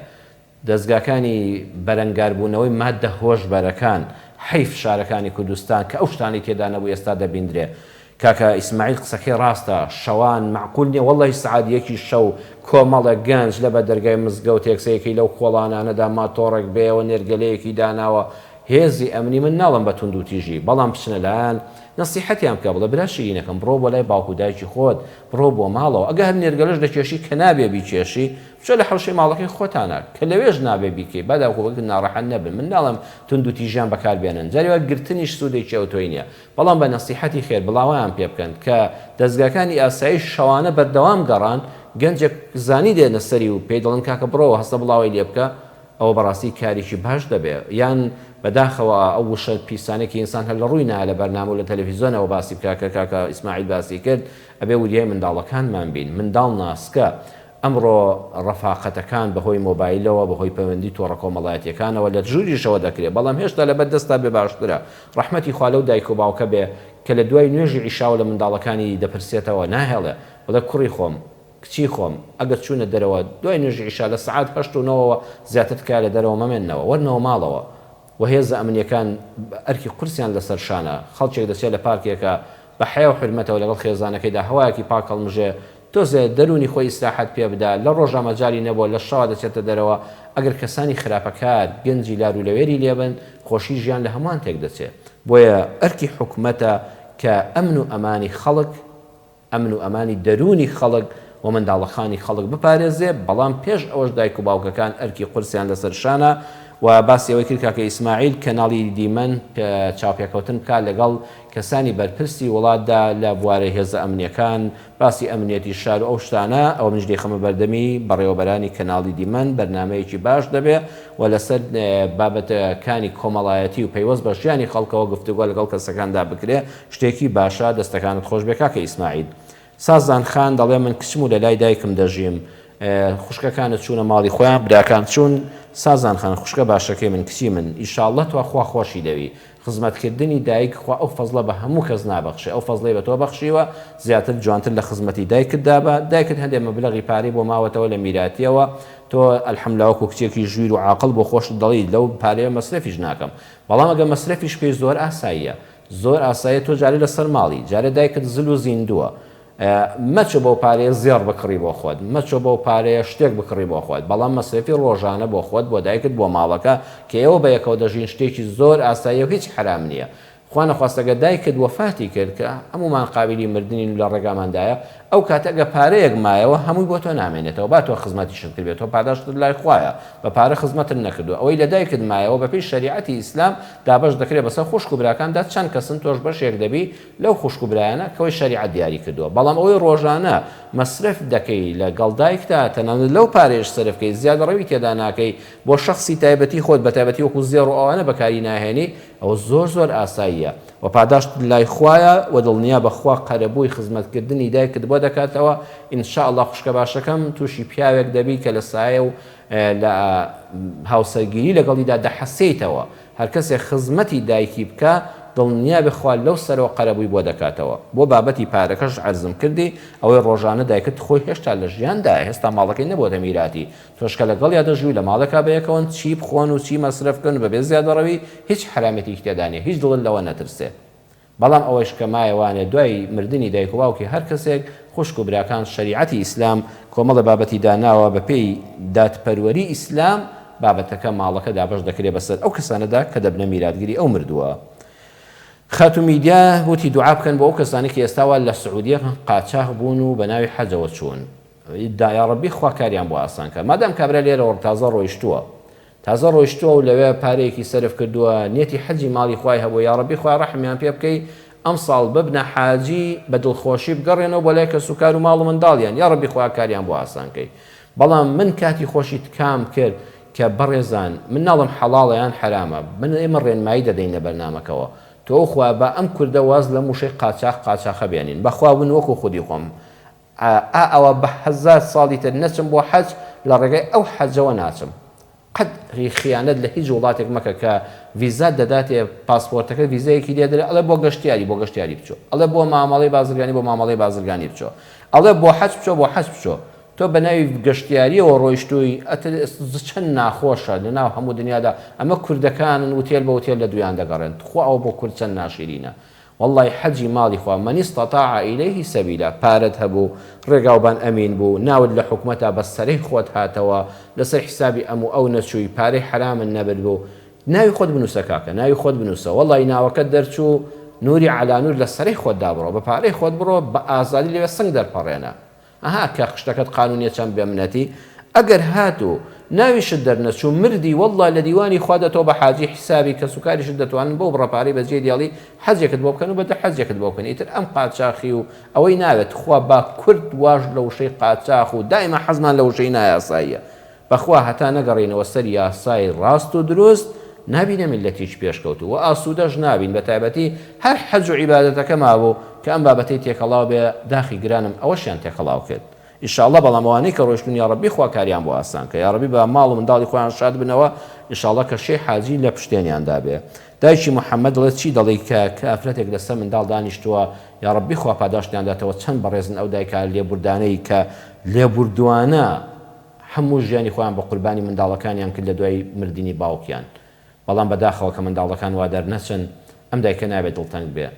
دەزگاکانی بەرەنگاربوونەوەی ماددە هۆشبەرەکان، حەیف شارەکانی کوردستان کە ئەو شتانەی تێدا نەبوو ئێستا دەبیندرێ. کاکە ئیسماعیل قسەکەی ڕاستە، شەوان مەعقول نیە وەڵڵەهی سەعات یەکی شەو کۆمەڵێک گەنج لە بەر دەرگای مزگەوتێک سەیەکەی لەو کۆڵانانەدا ماتۆڕێک بەیەوە نێرگەلەیەکی داناوە هێزی ئەمنی من ناڵێم بە توندوتیژی بەڵام بچنە لایان نەسیحەتیان بکە بڵێ برا شیرینەکەم بڕۆ بۆ لای باوک و دایکی خۆت بڕۆ بۆ ماڵەوە ئەگە هەر نێرگەلەش دەکێشی کە نابێ بیکێشی بچۆ لە حەوشەی ماڵەکەی خۆتانا کە لەوێش نابێ بیکەی با دایک و باوکت ناڕەحەت نەبن من ناڵێم توندوتیژیان بەکار بێنن جاری وا گرتنیش سوودێکی ئەوتۆی نیە بەڵام بە نەسیحەتی خێر بڵاوەیان پێ بکەن کە دەزگاکانی ئاسایش شەوانە بەردەوام گەڕان گەنجێک زانی دێنە سەری و پێی دەڵێن کاکە بڕۆوە هەستە بڵاوەی لێ بکە ئەوە بەڕاستی کارێکی باش دەبێ یان بەداخەوە ئەو وشە پیسانەی کە ئینسان هەر لە ڕووی نایە لە بەرنامە و لە تەلەفیزۆنەوە باسی بکا کە کاکە ئیسماعیل باسی کرد ئەبێ وریای منداڵەکانمان بین منداڵ ناسکە ئەمڕۆ ڕەفاقەتەکان بەهۆی مۆبایلەوە بەهۆی پەیوەندی تۆڕە کۆمەڵایەتیەکانەوە لە ژووریشەوە دەکرێ بەڵام هێشتا لەبەر دەستا بێ باشترە ڕەحمەتی خوا لەو دایک و باوکە بێ کە لە دوای نوێژی عیشاوە لە منداڵەکانی دەپرسێتەوە ناهێڵێ بڵێ کوڕی خۆم کچی خۆم ئەگەر چوونە دەرەوە دوای نوێژی عیشا لە سەعات هەشت و نۆوە زیاتر تکایە لە دەرەوە مەمێننەوە وەرنەوە ماڵەوە وە هێزە ئەمنیەکان ئەرکی قورسیان لەسەر شانە، خەڵکێک دەچێت لە پارکێکا بە حەیا و حورمەتەوە لەگەڵ خێزانەکەیدا هەوایەکی پاک هەڵمژێ، تۆزێ دەروونی خۆی ئیسراحەت پێ بدا، لە ڕۆژا مەجالی نەبووە لە شەوا دەچێتە دەرەوە، ئەگەر کەسانی خراپەکار گەنجی لار و لەوێری لێ بن، خۆشی ژیان لە هەمووان تێک دەچێ. بۆیە ئەرکی حکومەتە کە ئەمن و ئەمانی خەڵک، ئەمن و ئەمانی دەروونی خەڵک و منداڵەکانی خەڵک بپارێزێ، بەڵام پێش ئەوەش دایک و باوکەکان ئەرکی قورسیان لەسەر شانە و باسی ئەوەی کرد کاکە ئیسماعیل کەناڵی دیمەن چاوپێکەوتن بکات لەگەڵ کەسانی بەرپرسی وڵاتدا لە بوارە هێزە ئەمنیەکان باسی ئەمنیەتی شار و ئەو شتانە، ئەوە منیش دەیخەمە بەردەمی بەڕێوەبەرانی کەناڵی دیمەن، بەرنامەیەکی باش دەبێ و لەسەر بابەتەکانی کۆمەڵایەتی و پەیوەست بە ژیانی خەڵکەوە گفتوگۆ لەگەڵ کەسەکاندا بکرێ. شتێکی باشە دەستەکانت خۆش بێ کاکە ئیسماعیل. سازان خان دەڵێ من کچم و لەلای دایکم دەژیم خوشکەکانت چوونە ماڵی خۆیان براکان چوون سازان خان خوشکە باشەکەی من کچی من ئیشاڵڵە تۆ خوا خۆشی دەوی خزمەت کردنی دایک خوا ئەو فەزڵە بە هەموو کەس نابەخشێ ئەو فەزڵەی بە تۆ بەخشیوە زیاتر جوانتر لە خزمەتی دایکت دابە دایکت هەندێ مەبلەغی پارەی بۆ ماوەتەوە لە میراتیەوە تۆ الحمدللە وەکو کچێکی ژویر و عاقڵ بۆ خۆشت دەڵێی لەو پارەیە مەسرەفیش ناکەم بەڵام ئەگەر مەسرەفیش بکەی زۆر ئاساییە زۆر ئاساییە تۆ جارێ لەسەر ماڵی جارێ دایکت زل و زیندووە مەچۆ بەو پارەیە زێڕ بکڕی بۆ خۆت مەچۆ بەو پارەیە شتێک بکڕی بۆ خۆت بەڵام مەسرەفی ڕۆژانە بۆ خۆت بۆ دایکت بۆ ماڵەکە کە ئێوە بە یەکەوە دەژین شتێکی زۆر ئاساییە و هیچ حەرام نییە خوا نەخواستە گەر دایکت وەفاتی کرد کە هەموومان قابیلی مردنین و لە ڕێگاماندایە ئەو کاتە گەر پارەیەک مایەوە هەمووی بۆ تۆ نامێنێتەوە با تۆ خزمەتیشت کردبێت تۆ پاداشتت لای خوایە بە پارە خزمەتت نەکردووە ئەوەی لە دایکت مایەوە بەپێی شەریعەتی ئیسلام دابەش دەکرێت بەسەر خوشک و براکاندا چەند کەسن تۆش بەشێک دەبی لەو خوشک و برایانە کەوەی شەریعەت دیاری کردووە بەڵام ئەوەی ڕۆژانە مەسرەف دەکەی لە گەڵ دایکتا تەنانەت لەو پارەیەش سەرف کەی زیادەڕەوی تێدا ناکەی بۆ شەخسی تایبەتی خۆت بەتایبەتی وەکو زێڕ و ئەوانە بەکاری ناهێنی ئەوە زۆر زۆر ئاساییە وە پاداشتت لای خوایە وە دڵنیابە خوا قەرەبووی خزمەت کردنی دایکت بۆ دەکاتەوە ان شاء اللە خوشکە باشەکەم توشی پیاوێک دەبی کە لە سایە و لە هاوسەرگیری لەگەڵیدا دەحەسێیتەوە هەرکەسێک خزمەتی دایکی بکا دڵنیابێ خوا لەو سەرەوە قەرەبووی بۆ دەکاتەوە بۆ بابەتی پارەکەش عەرزم کردی ئەوەی ڕۆژانە دایکت خۆی هێشتا لە ژیاندایە هێستا ماڵەکەی نەبۆتە میراتی تۆش کە لەگەڵیا دەژی و لە ماڵێکا بەیەکەوەن چی بخۆن و چی مەسرەف بکەن و بەبێ زیادەڕەوی هیچ حەرامێتیکی تێدا نیە هیچ دڵت لەوە نەترسێ بەڵام ئەوەیش کە مایە وانێ دوای مردنی دایک و باوکی هەر کەسێک خوشک و براکان شەریعەتی ئیسلام کۆمەڵێ بابەتی داناوە بەپێی دادپەروەری ئیسلام بابەتەکە ماڵەکە دابەش دەکرێ بەسەر ئەو کەسانەدا کە دەبنە میراتگری ئەو مردووە. خاتوو میدیا وتی دوعا بکەن بۆ ئەو کەسانەی کە ئێستا وا لە سعودیە قاچاخ بوون و بەناوی حەجەوە چوون. دا یاڕەبی خوا کاریان بۆ ئاسان کە مادام کابرا لێرەوە تازە ڕۆیشتووە تازە ڕۆیشتووە و لەوێ پارەیەکی سەرف کردووە نیەتی حەجی ماڵی خوای هەبوو یاڕەبی خوای ڕەحمیان پێ بکەی. ئەمساڵ ببنە حاجی بە دڵخۆشی بگەڕێنەوە بۆ لای کەسوکار و ماڵ و منداڵیان یاڕەبی خوایە کاریان بۆ ئاسان کەی بەڵام من کاتی خۆشی تکام کرد کە بەڕێزان من ناڵێم حەڵاڵە یان حەرامە من ئێمە ڕێنمایی دەدەین لە بەرنامەکەوە تۆخوا با ئەم کوردە واز لەم وشەی قاچاخ قاچاخە بێنین بەخوا من وەکو خودی خۆم ئا ئەوە بە هەزار ساڵی تر نەچم بۆ حەج لە ڕێگای ئەو حەجەوە ناچم قەت خیانەت لە هیچ وڵاتێک مەکە کە ڤیزات دەداتێ پاسپۆرتەکە ڤیزەیەکی لێ دەرێ ئەڵێ بۆ گەشتیاری بۆ گەشتیاری بچۆ ئەڵێ بۆ مامەڵەی بازرگانی بۆ مامەڵەی بازرگانی بچۆ ئەڵێ بۆ حەج بچۆ بۆ حەج بچۆ تۆ بە ناوی گەشتیاریەوە ڕۆیشتووی ئەتر چەند ناخۆشە لە ناو هەموو دنیادا ئەمە کوردەکانن وتێل بە وتێل لە دویان دەگەڕێن تخوا ئەوە بۆ کورد چەند ناشیرینە وەڵای حەجی ماڵی خوا من استطاع الیه سبیلا پارەت هەبوو ڕێگاوبان ئەمین بوو ناوت لە حکومەتا بە سەرەی خۆت هاتەوە لەسەر حیسابی ئەم و ئەو نەچووی پارەی حەرامت نەبرد بوو ناوی خۆت بنووسە کاکە ناوی خۆت بنووسە وەڵای ناوەکەت دەرچوو نوری عەلا نور لە سەرەی خۆتدا بڕۆ بە پارەی خۆت بڕۆ بە ئازادی لەوێ سنگ دەرپەڕێنە ئەها کە خشتەکەت قانونیە چەند بێ منەتی ئەگەر هاتوو ناویشت دەرنەچوو مردی وەڵڵا لە دیوانی خوادا تۆ بە حاجی حیسابی کەسوکاریشت دەتوانن بەو بڕە پارەی بەجێ دێڵی حەجێکت بۆ بکەن و بە دە حەجێکت بۆ بکەن ئیتر ئەم قاچاخی و ئەوەی ناوێت تخوا با کورد واش لە وشەی قاچاخ و دایما حەزمان لە وشەی نایاساییە بەخوا هەتا نەگەڕێینەوە سەر یاسای ڕاست و دروست نابینە میللەتێکی پێشکەوتوو و ئاسوودەش نابین بەتایبەتی هەر حەج و عیبادەتەکە مابوو کە ئەم بابەتەی تێکەڵاو بێ داخی گرانم ئەوەشیان تێکەڵاو کرد ئیشاڵڵا بەڵام ئەوانەی کە ڕۆیشتوون یاڕەبی خوا کاریان بۆ ئاسان کە یاڕەبی با ماڵ و منداڵی خۆیان شاد بنەوە ئیشاڵڵا کە شێی حاجی لە پشتێنیاندا بێ دایکی محمد دەڵێت چی دەڵێی کە کە ئافرەتێک لەسەر منداڵ دانیشتووە یاڕەبی خوا پاداشتیان داتەوە چەند بەڕێزن ئەو دایکە لێبوردانەی کە لێبوردوانە هەموو ژیانی خۆیان بە قوربانی منداڵەکانیان کرد لە دوای مردنی باوکیان بەڵام بەداخەوە کە منداڵەکان وا دەرنەچن ئەم دایکە نابێت دڵتەنگ بێ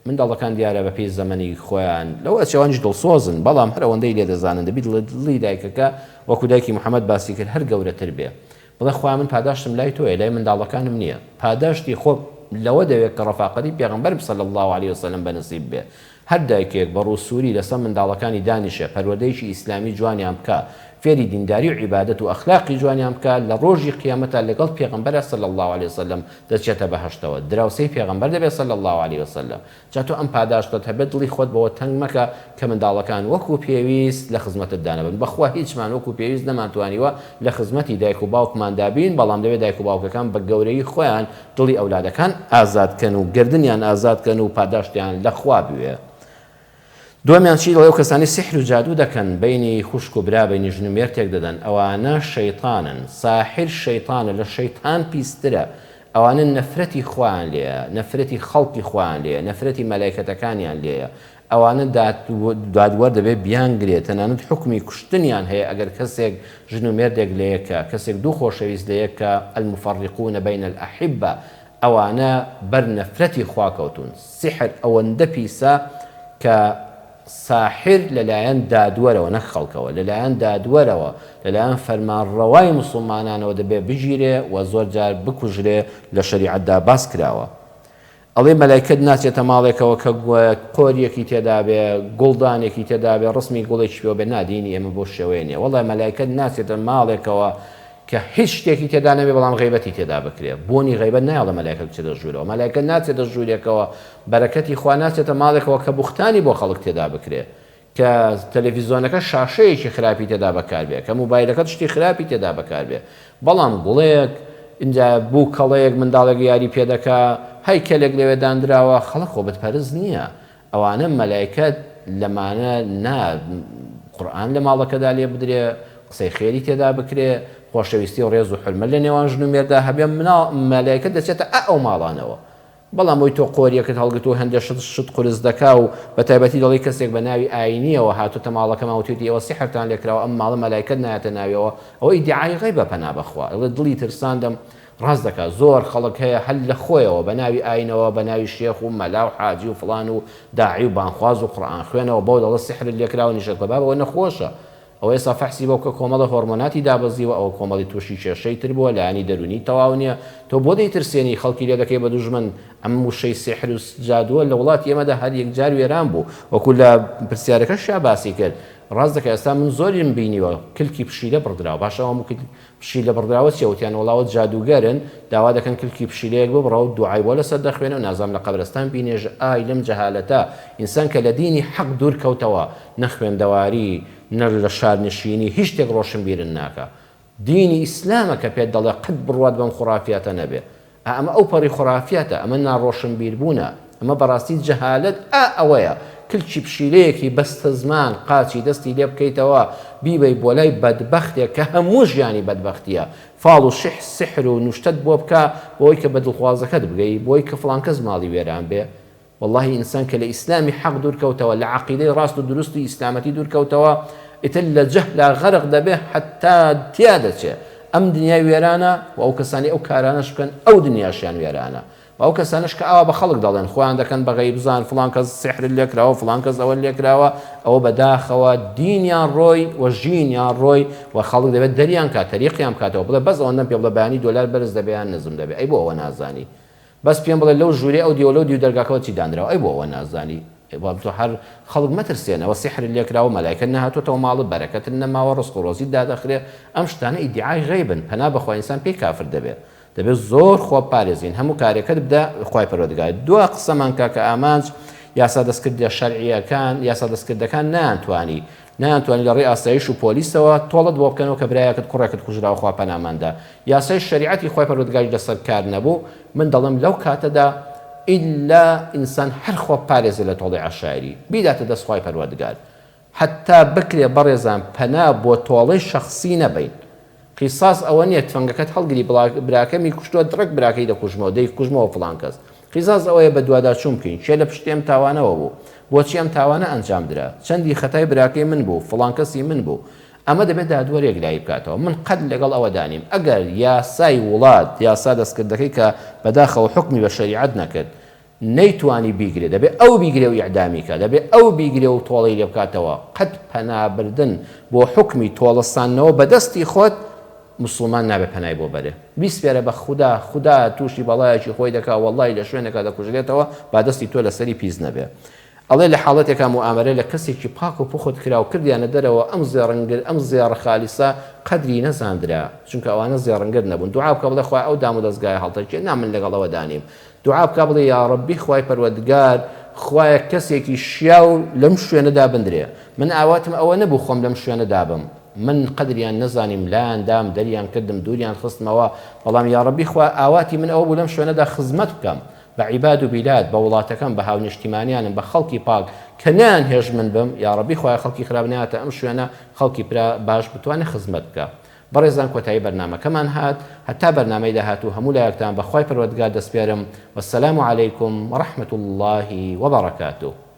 منداڵەکان دیارە بە پێی زەمەنی خۆیان لەوە ئەچێ ئەوانیش دڵسۆزن بەڵام هەر ئەوەندەی لێ دەزانن دەبی دڵی دایکەکە وەکو دایکی محمد باسی کرد هەر گەورەتر بێ بڵێ خوایە من پاداشتم لای تۆیە لای منداڵەکانم نییە پاداشتی خۆم لەوە دەوێت کە ڕەفاقەتی پێغەمبەرم صلی اللە علیە وسلم بە نسیب بێ هەر دایکێک بە ڕوو سووری لەسەر منداڵەکانی دانیشێ پەروەردەیەکی ئیسلامی جوانیان بکا فێری دینداری و عیبادەت و ئەخلاقی جوانیان بکا لە ڕۆژی قیامەتا لەگەڵ پێغەمبەرا صلی اللە علیە وسلم دەچێتە بەهەشتەوە دراوسێی پێغەمبەر دەبێ صلی اللە علیە وسلم جا تۆ ئەم پاداشتەت هەبێت دڵی خۆت بەوە تەنگ مەکە کە منداڵەکان وەکو پێویست لە خزمەتتدا نەبن بەخوا هیچمان وەکو پێویست نەمانتوانیوە لە خزمەتی دایک و باوکماندا بین بەڵام دەبێت دایک و باوکەکان بە گەورەیی خۆیان دڵی ئەولادەکان ئازاد کەن و گەردنیان ئازاد کەن و پاداشتیان لە خوا بوێ. دووەمیان چی دەڵێ ئەو کەسانەی سیحر و جادوو دەکەن بەینی خوشک و برا بەینی ژن و مێرد تێک دەدەن ئەوانە شەیتانن ساحیر شەیتانە لە شەیتان پیسترە ئەوانە نەفرەتی خوایان لێیە نەفرەتی خەڵکی خوایان لێیە نەفرەتی مەلایکەتەکانیان لێیە ئەوانە دادوەر دەبێ بیانگرێ تەنانەت حوکمی کوشتنیان هەیە ئەگەر کەسێک ژن و مێردێک لە یەک کا کەسێک دوو خۆشەویست لە یەک کا المفرقون بین الاحبە ئەوانە بەر نەفرەتی خوا کەوتوون سیحر ئەوەندە پیسە کە ساحر لەلایەن دادوەرەوە نەک خەڵکەوە لەلایەن دادوەرەوە لەلایەن فەرمانڕەوای موسڵمانانەوە دەبێ بگیرێ و زۆر جار بکوژرێ لە شەریعەتدا باس کراوە. ئەڵێ مەلایکەت ناچێتە ماڵێکەوە کە قۆریەکی تێدابێ گوڵدانێکی تێدابێ ڕسمی گوڵێکی پێوە بێ نا دینی ئێمە بەو شێوەیە نیە وەڵای مەلایکەت ناچێتە ماڵێکەوە کە هیچ شتێکی تێدا نەبێ بەڵام غەیبەتی تێدا بکرێ بۆنی غەیبەت نایەڵێ مەلایکە بچێتە ژوورەوە مەلایکە ناچێتە ژوورێکەوە بەرەکەتی خوا ناچێتە ماڵێکەوە کە بوختانی بۆ خەڵک تێدا بکرێ کە تەلەفیزۆنەکە شاشەیەکی خراپی تێدا بەکار بێ، کە موبایلەکەت شتی خراپی تێدا بەکار بێ، بەڵام گوڵێک، ئینجا بووکەڵەیەک منداڵێک یاری پێ دەکا، هەیکەلێک لەوێ داندراوە، خەڵک خۆ بت پەرست نییە، ئەوانە مەلایکەت لەمانە نا قورئان لە ماڵەکەدا لێ بدرێ، قسەی خێری تێدا بکرێ، خۆشەویستی و ڕێز و حورمەت لە نێوان ژن و مێردا هەبێ، مناڵ مەلایکەت دەچێتە ئە ئەو ماڵانەوە. بەڵام ئەوی تۆ قۆریەکت هەڵگرتووە هەندێ شت شت قورس دەکا و بەتایبەتی دەڵێی کەسێک بە ناوی ئاینیەوە هاتۆتە ماڵەکەمان وتویەتی ئێوە سیحرتان لێکراوە ئەم ماڵە مەلایکەت نایەتە ناویەوە ئەوە ئیدیعای غەیبە پەنا بەخوا ئەڵێ دڵی ترساندم ڕاست دەکا زۆر خەڵک هەیە هەر لە خۆیەوە بە ناوی ئاینەوە بە ناوی شێخ و مەلا و حاجی و فڵان و داعی و بانخواز و قورئان خوێنەوە بەو دەڵێ سیحرت لێکراوە نیشت بە بابە ئەوە نەخۆشە ئەوە ئێستا فەحسی بۆ بکە کۆمەڵێ هۆرمۆناتی دابەزیوە ئەوە کۆمەڵی توشی کێشەی تر بووە لایەنی دەرونی تەواو نیە تۆ بۆ دەیترسێنی خەڵکی لێ دەکەی بە دوژمن ئەم وشەی سیحر و جادووە لە وڵاتی ئێمەدا هەر یەکجار وێران بوو وەکو لە پرسیارەکەشیا باسی کرد. ڕاست دەکا ئێستا من زۆریم بینیوە کلکی پشیلە بڕدراوە باشە ئەو هەموو کلک پشیلە بڕدراوە چیە وتیان وەڵا ئەوە جادووگەرن داوا دەکەن کلکی پشیلەیەک ببڕە و دوعای بۆ لەسەر دەخوێنە و نازانم لە قەبرستان بینێژە ئای لەم جەهالەتە ئینسان کە لە دینی حەق دوور کەوتەوە نە خوێندەواری نە لە شارنشینی هیچ شتێک ڕۆشنبیرن ناکا دینی ئیسلامە کە پێت دەڵێ قەت بڕوات بەم خوڕافیاتە نەبێ. ئا ئەمە ئەو پەڕی خوڕافیاتە، ئەمە ناڕۆشنبیربوونە، ئەمە بەڕاستی جەهالەت ئا ئەوەیە کلکی پشیلەیەکی بەستەزمان قاچی دەستی لێ بکەیتەوە بیبەی بۆ لای بەدبەختێک کە هەموو ژیانی بەدبەختیە فاڵ و شح سحر و نوشتەت بۆ بکا بۆی کە بە دڵخوازەکەت بگەی بۆی کە فڵان کەس ماڵی وێران بێ وەڵاهی ئینسان کە لە ئیسلامی حەق دوور کەوتەوە لە عەقیدەی ڕاست و دروستی ئیسلامەتی دوور کەوتەوە ئیتر لە جەهلا غەرق دەبێ حەتا تیا دەچێ ئەم دنیای وێرانە و ئەو کەسانی ئەو کارانەش بکەن ئەو دنیاشیان وێرانە و ئەو کەسانەش کە ئاوا بە خەڵک دەڵێن خۆیان دەکەن بە غەیبزان فڵان کەس سیحرت لێکراوە فڵان کەس ئەوە لێکراوە ئەوە بەداخەوە دینیان ڕۆی و ژینیان ڕۆی و خەڵک دەبێت دەریان کا تەریقیان بکاتەوە بڵێ بەس ئەوەندەم پێ بڵێ بەیانی دۆلار بەرز دەبێ یان نزم دەبێ ئەی بۆ ئەوە نازانی بەس پێم بڵێ لەو ژوورەی ئەو دیوە لەو دیو دەرگاکەوە چی دانراوە ئەی بۆ ئەوە نازانی ئەی بابم تۆ هەر خەڵک مەترسێنە ئەوە سیحرت لێکراوە مەلایکەت نەهاتۆتەوە ماڵت بەرەکەتت نەماوە ڕزق و ڕۆزیت دادەخرێ ئەم شتانە ئیدیعای غەیبن پەنا بەخوا ئینسان پێی کافر دەبێ دەبێ زۆر خۆ بپارێزین هەموو کارێکت بدە خوای پەروەردگار دوا قسەمان کاکە ئامانج یاسا دەستکردە شەرعیەکان یاسا دەستکردەکان نەیانتوانی نەیانتوانی لە ڕێی ئاسایش و پۆلیسەوە تۆڵەت بۆ بکەنەوە کە برایەکت کوڕێکت کوژراوە خوا پەنامان دا یاسای شەریعەتی خوای پەروەردگاریش لەسەر کار نەبوو من دەڵێم لەو کاتەدا ئیلا ئینسان هەر خۆ بپارێزێ لە تۆڵەی عەشایری بیداتە دەست خوای پەروەردگار هەتا بکرێ بەڕێزان پەنا بۆ تۆڵەی شەخسی نەبەین قیساس ئەوە نیە تفەنگەکەت هەڵگری براکەمی کوشتوە دڕک براکەی دەکوژمەوە دەیکوژمەوە فڵان کەس قیساس ئەوەیە بەدواداچوون بکەین کێ لە پشتی ئەم تاوانەوە بوو بۆچی ئەم تاوانە ئەنجام درا چەندی خەتای براکەی من بوو فڵان کەسی من بوو ئەمە دەبێت دادوەر یەکلایی بکاتەوە من قەت لەگەڵ ئەوەدا نیم ئەگەر یاسای وڵات یاسا دەستکردەکەی کە بەداخەوە حوکمی بە شەریعەت نەکرد نەیتوانی بیگرێ دەبێ ئەو بیگرێ و ئیعدامی کا دەبێ ئەو بیگرێ و تۆڵەی لێ بکاتەوە قەت پەنابردن بۆ حوکمی تۆڵەساندنەوە بە دەستی خۆت موسڵمان نابێ پەنای بۆ بەرێ بیسپێرە بە خودا خودا توشی بەڵایەکی خۆی دەکا وەڵڵاهی لە شوێنێکا دەکوژرێتەوە با دەستی تۆ لەسەری پیس نەبێ ئەڵێ لە حاڵەتێکا موئامەرە لە کەسێکی پاک و پوخت کرا و کردیانە دەرەوە ئەم زێڕنگر ئەم زێڕە خالیسە قەدری نەزاندرا چونکە ئەوانە زێڕنگر نەبوون دوعا بکە بڵێ خوایە ئەو دامودەزگایە هەڵتەکێ نا من لەگەڵ ئەوەدا نیم دوعا بکە بڵێ یاڕەبی خوای پەروەردگار خوایە کەسێکی شیاو لەم شوێنە دابندرێ من ئاواتم ئەوە نەبوو خۆم لەم شوێنە دابم من قەدریان نەزانیم لایان دام دەریان کردم دووریان خستمەوە بەڵام یاڕەبی خوا ئاواتی من ئەوە بوو لەم شوێنەدا خزمەت بکەم بە عیباد و بیلاد بە وڵاتەکەم بە هاونیشتیمانیانم بە خەڵکی پاک کە نەیان هێشت من بم یاڕەبی خوایە خەڵکی خراپ نەیاتە ئەم شوێنە خەڵکی پرا باش بتوانێ خزمەت بکا بەڕێزان کۆتایی بەرنامەکەمان هات هەتا بەرنامەی داهاتوو هەموو لایەکتان بە خوای پەروەردگار دەسپێرم والسلام علیکم ورحمة اللە وبرکاته.